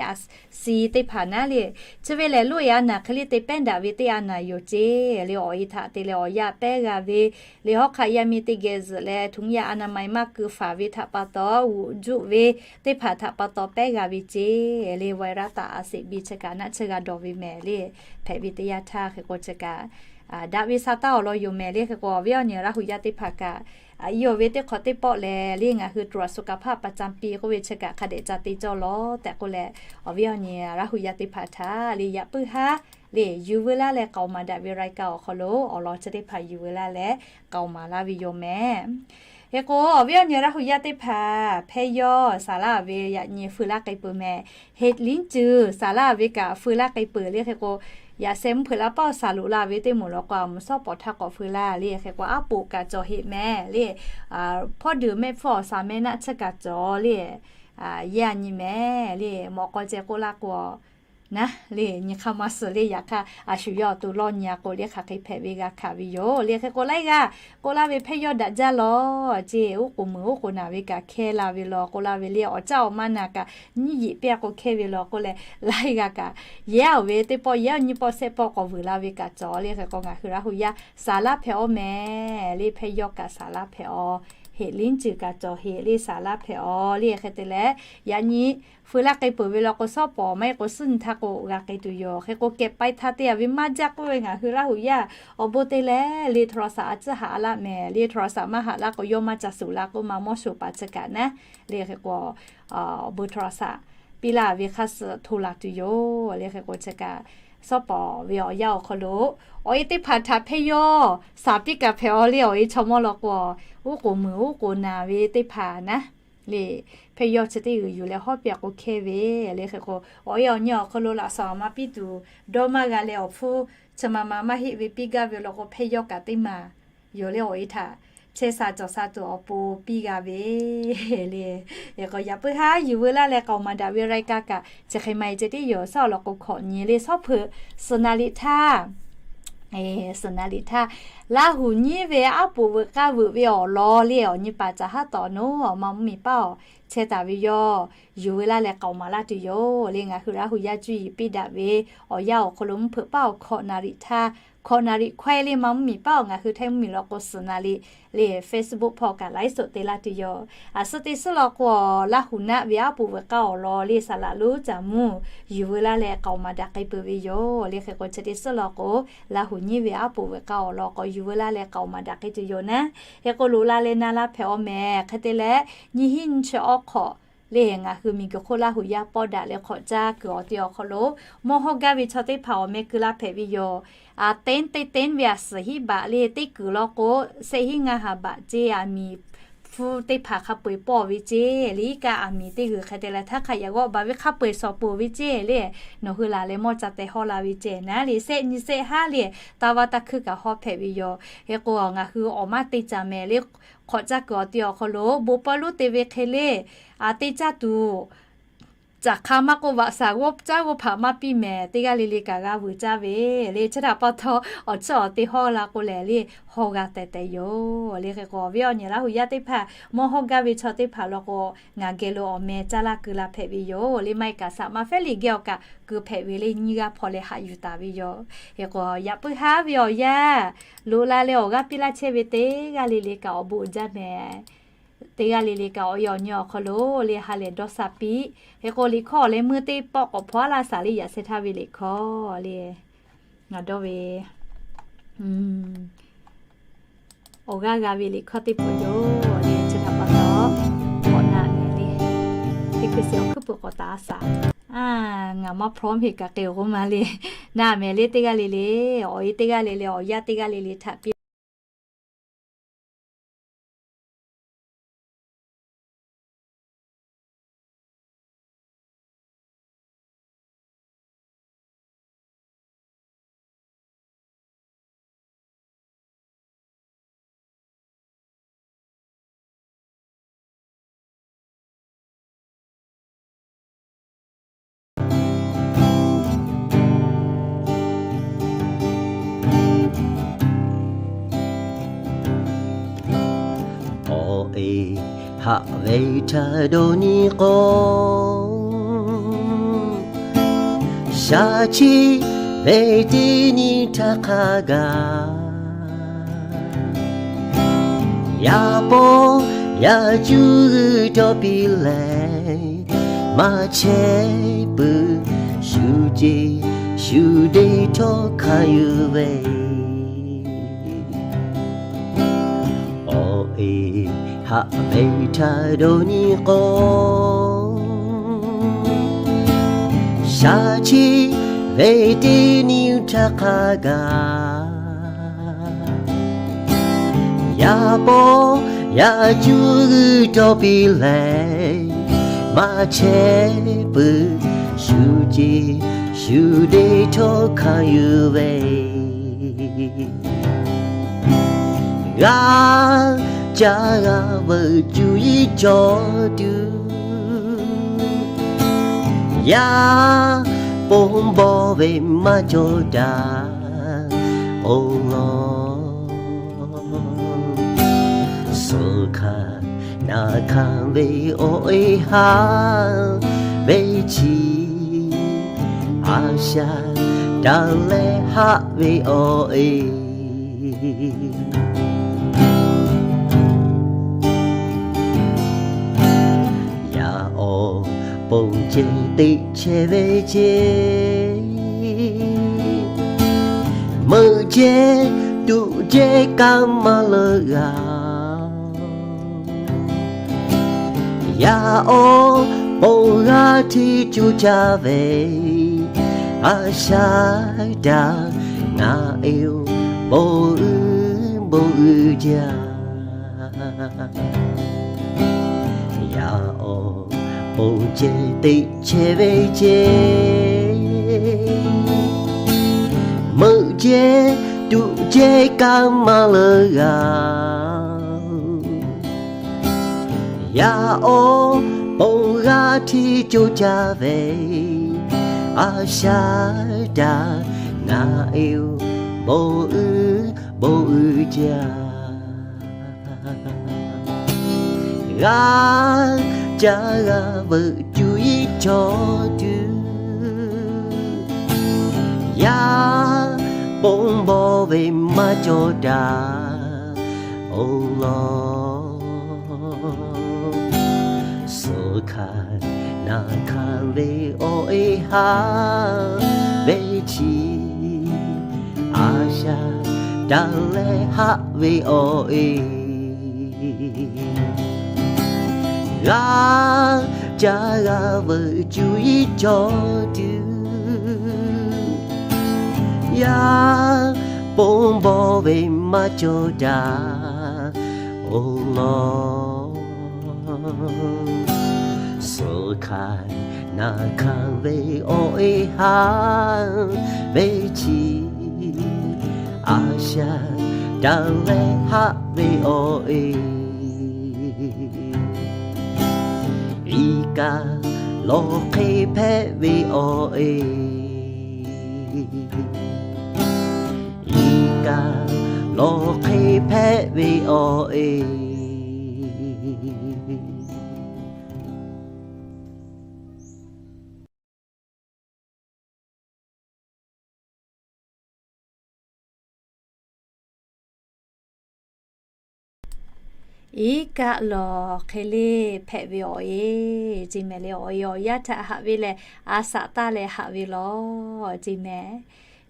ซี teˇ hpaˍ naˉ le, chi ve lehˬ loˇ e a naˬ hk'e le te pehˉ daꞈ ve teˇ a naˬ yoˬ ceˇ le. Awˬ e htaꞈ te leh awˬ yaˇ pehˉ g'a ve le, hawˉ hk'aˆ yaˇ miˇ teˇ geh zuhꞈ leh htuꞈ yaˇ อนามัย maˇ keu faˍ ve htaꞈ pa taw g'uꞈ juˆ ve teˇ hpaˍ htaꞈ pa taw pehˉ g'a ve ceˇ le. ไวรัสตับอักเสบบี chi kaꞈ naˆ tsuhˇ g'a dawˬ ve mehˍ le. Hpehꞈ ve teˇ yanˇ htaˇ hk'e k'o chi kaꞈ daꞈ ve sa taˇ awˬ lawn yoˬ mehˍ le. Hk'e k'o awˬ viˉ awˬ nyi Laˇ hu yaˇ teˇ hpaˍ kaꞈ, i awˬ ve teˇ hk'awꞈ teˇ pawˆ lehˬ le ngaˬ hui ตรวจสุขภาพประจำปี k'oˆ ve chi kaꞈ hk'a dehꞈ ca te cawˇ lawˬ tehꞈ k'oˆ leh, awˬ viˉ awˬ nyi Laˇ hu yaˇ teˇ hpaˍ htaꞈ le yaꞈ puiˉ haˉ le yuˬ veu laˇ leh k'aoˍ maˍ daꞈ ve รายการ awˬ hk'aw lo awˬ lawn chi teˇ hpaˍ yuˬ veu laˇ leh k'aoˍ maˍ laˇ ve yoˬ mehˍ. Hk'e k'o awˬ viˉ awˬ nyi Laˇ hu yaˇ teˇ hpaˍ hpehˇ yawˇ saˍ laˇ ve yaꞈ nyi feu laˇ k'ai peuˬ mehˍ. เห็ดหลินจือ saˍ laˇ ve kaꞈ feu laˇ k'ai peuˬ le. Hk'e k'o yaꞈ sheh mvuhˇ hpeuꞈ la paˇ saˍ loꞈ la ve teˇ moˍ law k'o a moˍ sawˉ pawˍ htaˇ k'awꞈ feu laˇ le. Hk'e k'o aˉ poꞈ kaꞈ cawˬ heˆ mehˍ le. Hpawˇ duiˬ mehˆ hpfuhˇ awˬ saˍ meh naˆ tsuhˇ kaꞈ cawˬ le. Yaˇ nyi mehˍ le mawꞈ k'aw ceh k'oˆ laˇ k'o naˉ le nyi hk'aˇ maˇ suh le. Yaꞈ hk'aˇ a shu yawˇ awˬ to lawˇ nyi a k'o le hk'aˬ hk'e hpehꞈ ve g'a hkanˍ ve yoˬ le. Hk'e k'o laiˉ g'aˇ k'oˆ laˇ ve hpehˇ yawˇ daꞈ jaˇ lawˬ ceˇ. Oˉ k'oˍ muiˬ oˉ k'oˍ naˬ ve kaꞈ hkehˇ la ve law k'oˆ laˇ ve le. Awˬ caˇ awˬ maˇ naˬ kaꞈ nyiˇ yeꞈ piˇ a k'o hkehˇ ve law k'oˆ leh laiˉ g'aˇ kaꞈ yehˬ oˬ ve teˇ pawˆ yehˬ oˬ nyiˇ pawˆ shehˆ pawˆ k'awꞈ vuiˬ la ve kaꞈ cawˬ le. Hk'e k'o ngaˬ hui Laˇ hu yaˇ saˍ laˇ hpehꞈ aw mehˍ le. Hpehˇ yawˇ kaꞈ saˍ laˇ hpehꞈ aw, เห็ดหลินจือ kaꞈ cawˬ heˆ le saˍ laˇ hpehꞈ aw le. Hk'e te leh yaꞈ nyi feu laˇ k'ai peuˬ ve law k'o sawˉ pawˍ maˇ heˆ k'o suhˉ nyi htaˇ k'o g'a k'ai tuˬ yoˬ. Hk'e k'o kehˬ pai htaˇ te a ve maˇ jaˇ k'oˆ ve ngaˬ hui Laˇ hu yaˇ awˬ bon te leh le โทรศัพท์ a tcuhˉ haꞈ a laˇ mehˍ le. โทรศัพท์ maˇ haꞈ laˇ k'o yawˇ maˇ ca suˍ la k'oˆ ma mawˇ shoˍ paˍ chi kaꞈ naˉ le. Hk'e k'o awˬ bon โทรศัพท์ piˇ laˇ ve hk'aˇ suh hto laˬ tuˬ yoˬ le. Hk'e k'o chi kaꞈ sawˉ pawˍ ve awˬ yanˇ awˬ hk'aw lo awˬ e teˇ hpaˍ htaꞈ hpehˇ yawˇ saˍ piˇ kaꞈ hpehꞈ aw le. Awˬ e chaw mawˇ law k'o oˉ k'oˍ muiˬ oˉ k'oˍ naˬ ve teˇ hpaˍ naˉ le hpehˇ yawˇ chi teˇ g'uiˬ yuˬ leh hawˉ piˇ a k'o hkehˇ ve le. Hk'e k'o awˬ e awˬ nyi awˬ hk'aw lo laꞈ shawnˍ maˇ piˇ tuˬ dawˇ maˇ g'a leh awˬ hpfuhˇ chi ma ma maˇ heˆ ve piˇ gaˇ ve law k'o hpehˇ yawˇ kaꞈ teˇ maˬ yoˬ le. Awˬ e htaꞈ chehˇ sha cawˬ sha tuˬ awˬ pon piˇ g'a ve le. K'o yaꞈ puiˉ haˉ yuˬ veu laˇ leh k'aoˍ maˍ daꞈ ve รายการ kaꞈ chi hk'e maˇ heˆ ceh tiˉ yoˬ. Shawˉ awˬ lawn k'o hkawꞈ nyi le, shawˉ hpeuꞈ suhˍ naˍ riˍ htaˇ, suhˍ naˍ riˍ htaˇ, Laˇ huˍ nyiˇ ve aˉ poꞈ veuꞈ k'aˇ veuꞈ ve awˬ lawn le, awˬ nyi paˍ caˍ haˉ tawˍ nawˉ awˬ ma mvuhˇ miˬ paˉ awˬ chehˇ taˍ ve yoˬ. Yuˬ veu laˇ leh k'aoˍ maˍ laˇ tuˬ yoˬ le. Ngaˬ hui Laˇ huˍ yaˇ cuˇ yiˍ piˇ daꞈ ve awˬ yanˇ awˬ hk'aw lo mvuhˇ hpeuꞈ paˉ awˬ hkawꞈ naˍ riˍ htaˇ, hkawꞈ naˍ riˍ hkawehˇ le ma mvuhˇ miˬ paˉ awˬ, ngaˬ hui Htaiˇ mvuhˇ miˬ law k'o suhˍ naˍ riˍ le, Facebook hpawˇ kaꞈ ไลฟ์สด te laˇ tuˬ yoˬ. A suh teˇ suhˉ law k'o, Laˇ huˍ naˆ ve aˉ poꞈ veuꞈ k'aˇ awˬ lawn le, saˍ laꞈ lonˉ caˍ mvuhˇ yuˬ veu laˇ leh k'aoˍ maˍ daꞈ k'ai peuˬ ve yoˬ le. Hk'e k'o chi teˇ suhˉ law k'o, Laˇ huˍ nyiˇ ve aˉ poꞈ veuꞈ k'aˇ awˬ lawn k'o yuˬ veu laˇ leh k'aoˍ maˍ daꞈ k'ai tuˬ yoˬ naˉ. Hk'e k'o loꞈ la leh na la hpehꞈ awˬ mehˍ hk'e te leh, nyiˇ hinˉ nyiˇ chi awˬ hk'awꞈ le, ngaˬ hui miˬguiˬ hk'oˆ Laˇ huˍ yaˇ pawˆ daꞈ leh hk'awꞈ caˇ kuiˬ awˬ te awˬ hk'aw lo mawˇ hawˇ gaˇ ve chaw teˇ hpaˍ awˬ meh keu la hpehꞈ ve yoˬ. A, เต็นท์ teˇ เต็นท์ ve a suhˍ hiˉ baꞈ le, teˇ kuiˬ law k'o shehˆ hiˉ ngaˇ ha baꞈ ceˇ, aˬ miˍ hpfuhˇ teˇ hpaˍ hk'a peu-eˬ pawˆ ve ceˇ le, iˉ kaˆ aˬ miˍ teˇ g'uiˬ hk'e te leh htaˇ hk'a yaꞈ g'awˆ baˬ ve hk'a peu-eˬ shawˍ peuˬ ve ceˇ le. Nawˬ hui laˬ leh mawˇ ca teh hawˇ la ve ceˇ naˉ le, shehˆ nyi shehˆ haˉ le, taˇ vaˇ taˇ hkuiˇ kaꞈ hawˇ hpehꞈ ve yoˬ. Hk'e k'o ngaˬ hui awˬ maˇ te caˍ mehˍ le, hk'awꞈ caˇ kuiˬ awˬ te awˬ hk'aw lo bon pawˇ lonˉ te ve hk'e le, a, te caˇ tuˬ caꞈ hk'a maˇ k'oˆ, vaꞈ shaˍ g'awˇ caˉ g'awˇ hpaꞈ maˇ piˇ mehˍ, teˇ g'aˇ le le kaꞈ g'a vuiˬ caˇ ve le. Chi htaꞈ pa taw awˬ chiˇ awˬ te hawˇ la k'o lehˬ le, hawˇ g'a tehˬ tehˬ yoˬ le. Hk'e k'o awˬ viˉ awˬ nyi Laˇ huˍ yaˇ teˇ hpaˍ mawˇ hawˇ gaˇ ve chaw teˇ hpaˍ law k'o, ngaˬ geh lo awˬ meh caˇ laˇ keu la hpehꞈ ve yoˬ le. Maˇ heˆ kaꞈ saˍ maˍ fehˉ liꞈ geh awˬ kaꞈ keu hpehꞈ ve le, nyiˇ g'aˇ hpawˇ leh haꞈ yuˬ taˍ ve yoˬ. Hk'e k'o yaꞈ puiˉ haˉ ve awˬ yanˇ loꞈ la leh awˬ g'aˇ piˇ laˇ chehˇ ve teˇ g'aˇ le le kaꞈ awˬ bon uiˍ jaˇ mehˍ. Teˇ g'aˇ le le kaꞈ awˬ e awˬ nyi awˬ hk'aw lo le ha lehˬ dawˇ sha piˇ. Hk'e k'o liꞈ hkawˇ awˬ leh meuˇ teˇ pawˆ k'awꞈ hpaw laˇ shaˍ le, yaꞈ sheh htaˇ ve liꞈ hkawˇ le, ngaˬ dawˇ ve awˬ g'aˇ g'a ve liꞈ hkawˇ teˇ pawˆ yoˬ le. Chi htaꞈ pa taw k'awꞈ na mehˍ le, teˇ hkui shiˍ awˬ hkuiˉ puiˍ k'awꞈ taˍ a shaˍ. Ngaˬ maˇ พร้อม heˆ kaꞈ k'e awˬ k'oˆ ma le, na mehˍ le teˇ g'aˇ le le, awˬ e teˇ g'aˇ le le, awˬ yaˇ teˇ g'aˇ le le htaꞈ piˇ Awˬ e haꞈ ve htaꞈ dawˇ nyi k'o, shaˍ chi ve teˇ nyi htaˇ hk'a gaˬ yaꞈ paw yaꞈ cuˇ g'uiˇ dawˇ piˇ leh, maˇ chehˇ peuˬ shu ce shu de htawˇ hkanˍ yuˬ ve. Awˬ e haꞈ ve htaꞈ dawˇ nyi k'o, shaˍ chi ve teˇ nyi htaˇ hk'a gaˬ yaꞈ paw yaꞈ cuˇ g'uiˇ dawˇ piˇ leh, maˇ chehˇ peuˬ shu ce shu de htawˇ hkanˍ yuˬ ve. G'a caˇ g'a veuꞈ cuˇ yiˍ cawˬ tuˬ, yaˇ ponˬ bawˇ ve maˇ cawˬ daꞈ oˬ law. Suhˍ hkanˍ naˍ hkanˍ ve awˬ e haꞈ ve chi, a shaꞈ daꞈ leh haꞈ ve awˬ e. Yaꞈ awˬ pon ceh teꞈ chehˇ ve ce, meuꞈ jehˇ tuꞈ jehˇ kaꞈ maˇ leuꞈ g'a. Yaꞈ awˬ pon g'aˇ hteˇ cuˇ caˇ ve, a shaꞈ daꞈ ngaˬ e oˬ bon uiˍ bon uiˍ jaˇ. Yaꞈ awˬ pon ceh teꞈ chehˇ ve ce, meuꞈ jehˇ tuꞈ jehˇ kaꞈ maˇ leuꞈ g'a. Yaˇ awˬ pon g'aˇ hteˇ coˇ caˇ ve, a shaꞈ daꞈ naˍ e-oˬ, bon uiˍ bon uiˍ jaˇ. G'aˇ caˇ g'a veuꞈ cuˇ yiˍ chaw tuˬ, yaˇ ponˬ bawˬ ve maˇ cawˬ daꞈ-oˬ lawˬ. Suhˍ hkanˍ naˍ hkanˍ ve awˬ e haꞈ ve chi, a shaꞈ daꞈ leh haꞈ ve awˬ e, g'aˇ caˇ g'a veuꞈ cuˇ yiˍ chaw tuˬ, yaˇ ponˬ bawˬ ve maˇ cawˬ daꞈ-oˬ lawˬ. Suhˍ hkanˍ naˍ hkanˍ ve awˬ e haꞈ ve chi, a shaꞈ daꞈ leh haꞈ ve awˬ e, iˉ kaˆ lawˬ hk'e hpehꞈ ve awˬ e, iˉ kaˆ lawˬ hk'e hpehꞈ ve awˬ e. Iˉ kaˆ lawˬ hk'e le hpehꞈ ve awˬ e, ceˇ mehˍ le. Awˬ e awˬ yaˇ htaꞈ haꞈ ve lehˬ, a saꞈ taˇ leh haꞈ ve lawˬ, ceˇ mehˍ.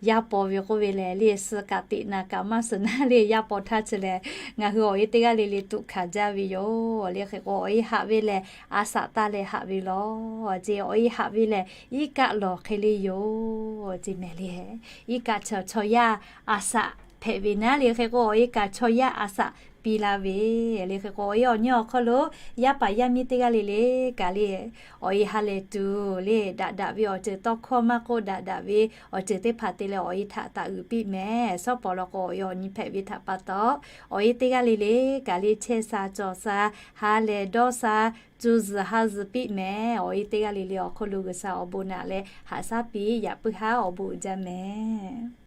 Yaˇ paw ve k'oˆ ve lehˬ, le suh kaꞈ teꞈ naˍ kaꞈ maˇ suh naˉ le, yaˇ paw htaˇ chi lehˬ, ngaˬ hui awˬ e teˇ g'aˇ le le tuꞈ hkanˍ jaˇ ve yoˬ. Le hk'e k'o, awˬ e haꞈ ve lehˬ, a saꞈ taˇ leh haꞈ ve lawˬ, ceˇ. Awˬ e haꞈ ve lehˬ, iˉ kaˆ lawˬ hk'e le yoˬ, ceˇ mehˍ le. Iˉ kaˆ chi chaw yaˇ a saꞈ hpehꞈ ve naˉ le hk'e k'o, awˬ e kaꞈ chaw yaˇ a saꞈ piˇ laˇ ve. Le hk'e k'o, awˬ e awˬ nyi awˬ hk'aw lo yaˇ paˍ yaˇ miˇ teˇ g'aˇ le le kaꞈ le, awˬ e ha lehˬ tuˬ le, daꞈ daꞈ ve awˬ ceuˬ tawˇ hkawˇ maˇ k'oˆ, daꞈ daꞈ ve awˬ ceuˬ teˇ hpaˍ te leh awˬ e htaꞈ taˍ uiˍ piˇ mehˍ. Shawˉ pawˍ law k'o, awˬ e awˬ nyi hpehꞈ ve htaꞈ pa taw, awˬ e teˇ g'aˇ le le kaꞈ le chehˇ sha cawˬ sha, ha lehˬ dawˇ sha, cuˇ zuhˬ ha zuhˬ piˇ mehˍ. Awˬ e teˇ g'aˇ le le awˬ hk'aw lo G'uiˬsha awˬ bon naꞈ leh haꞈ shaˉ piˇ, yaꞈ puiˉ haˉ awˬ bon uiˍ jaˇ mehˍ.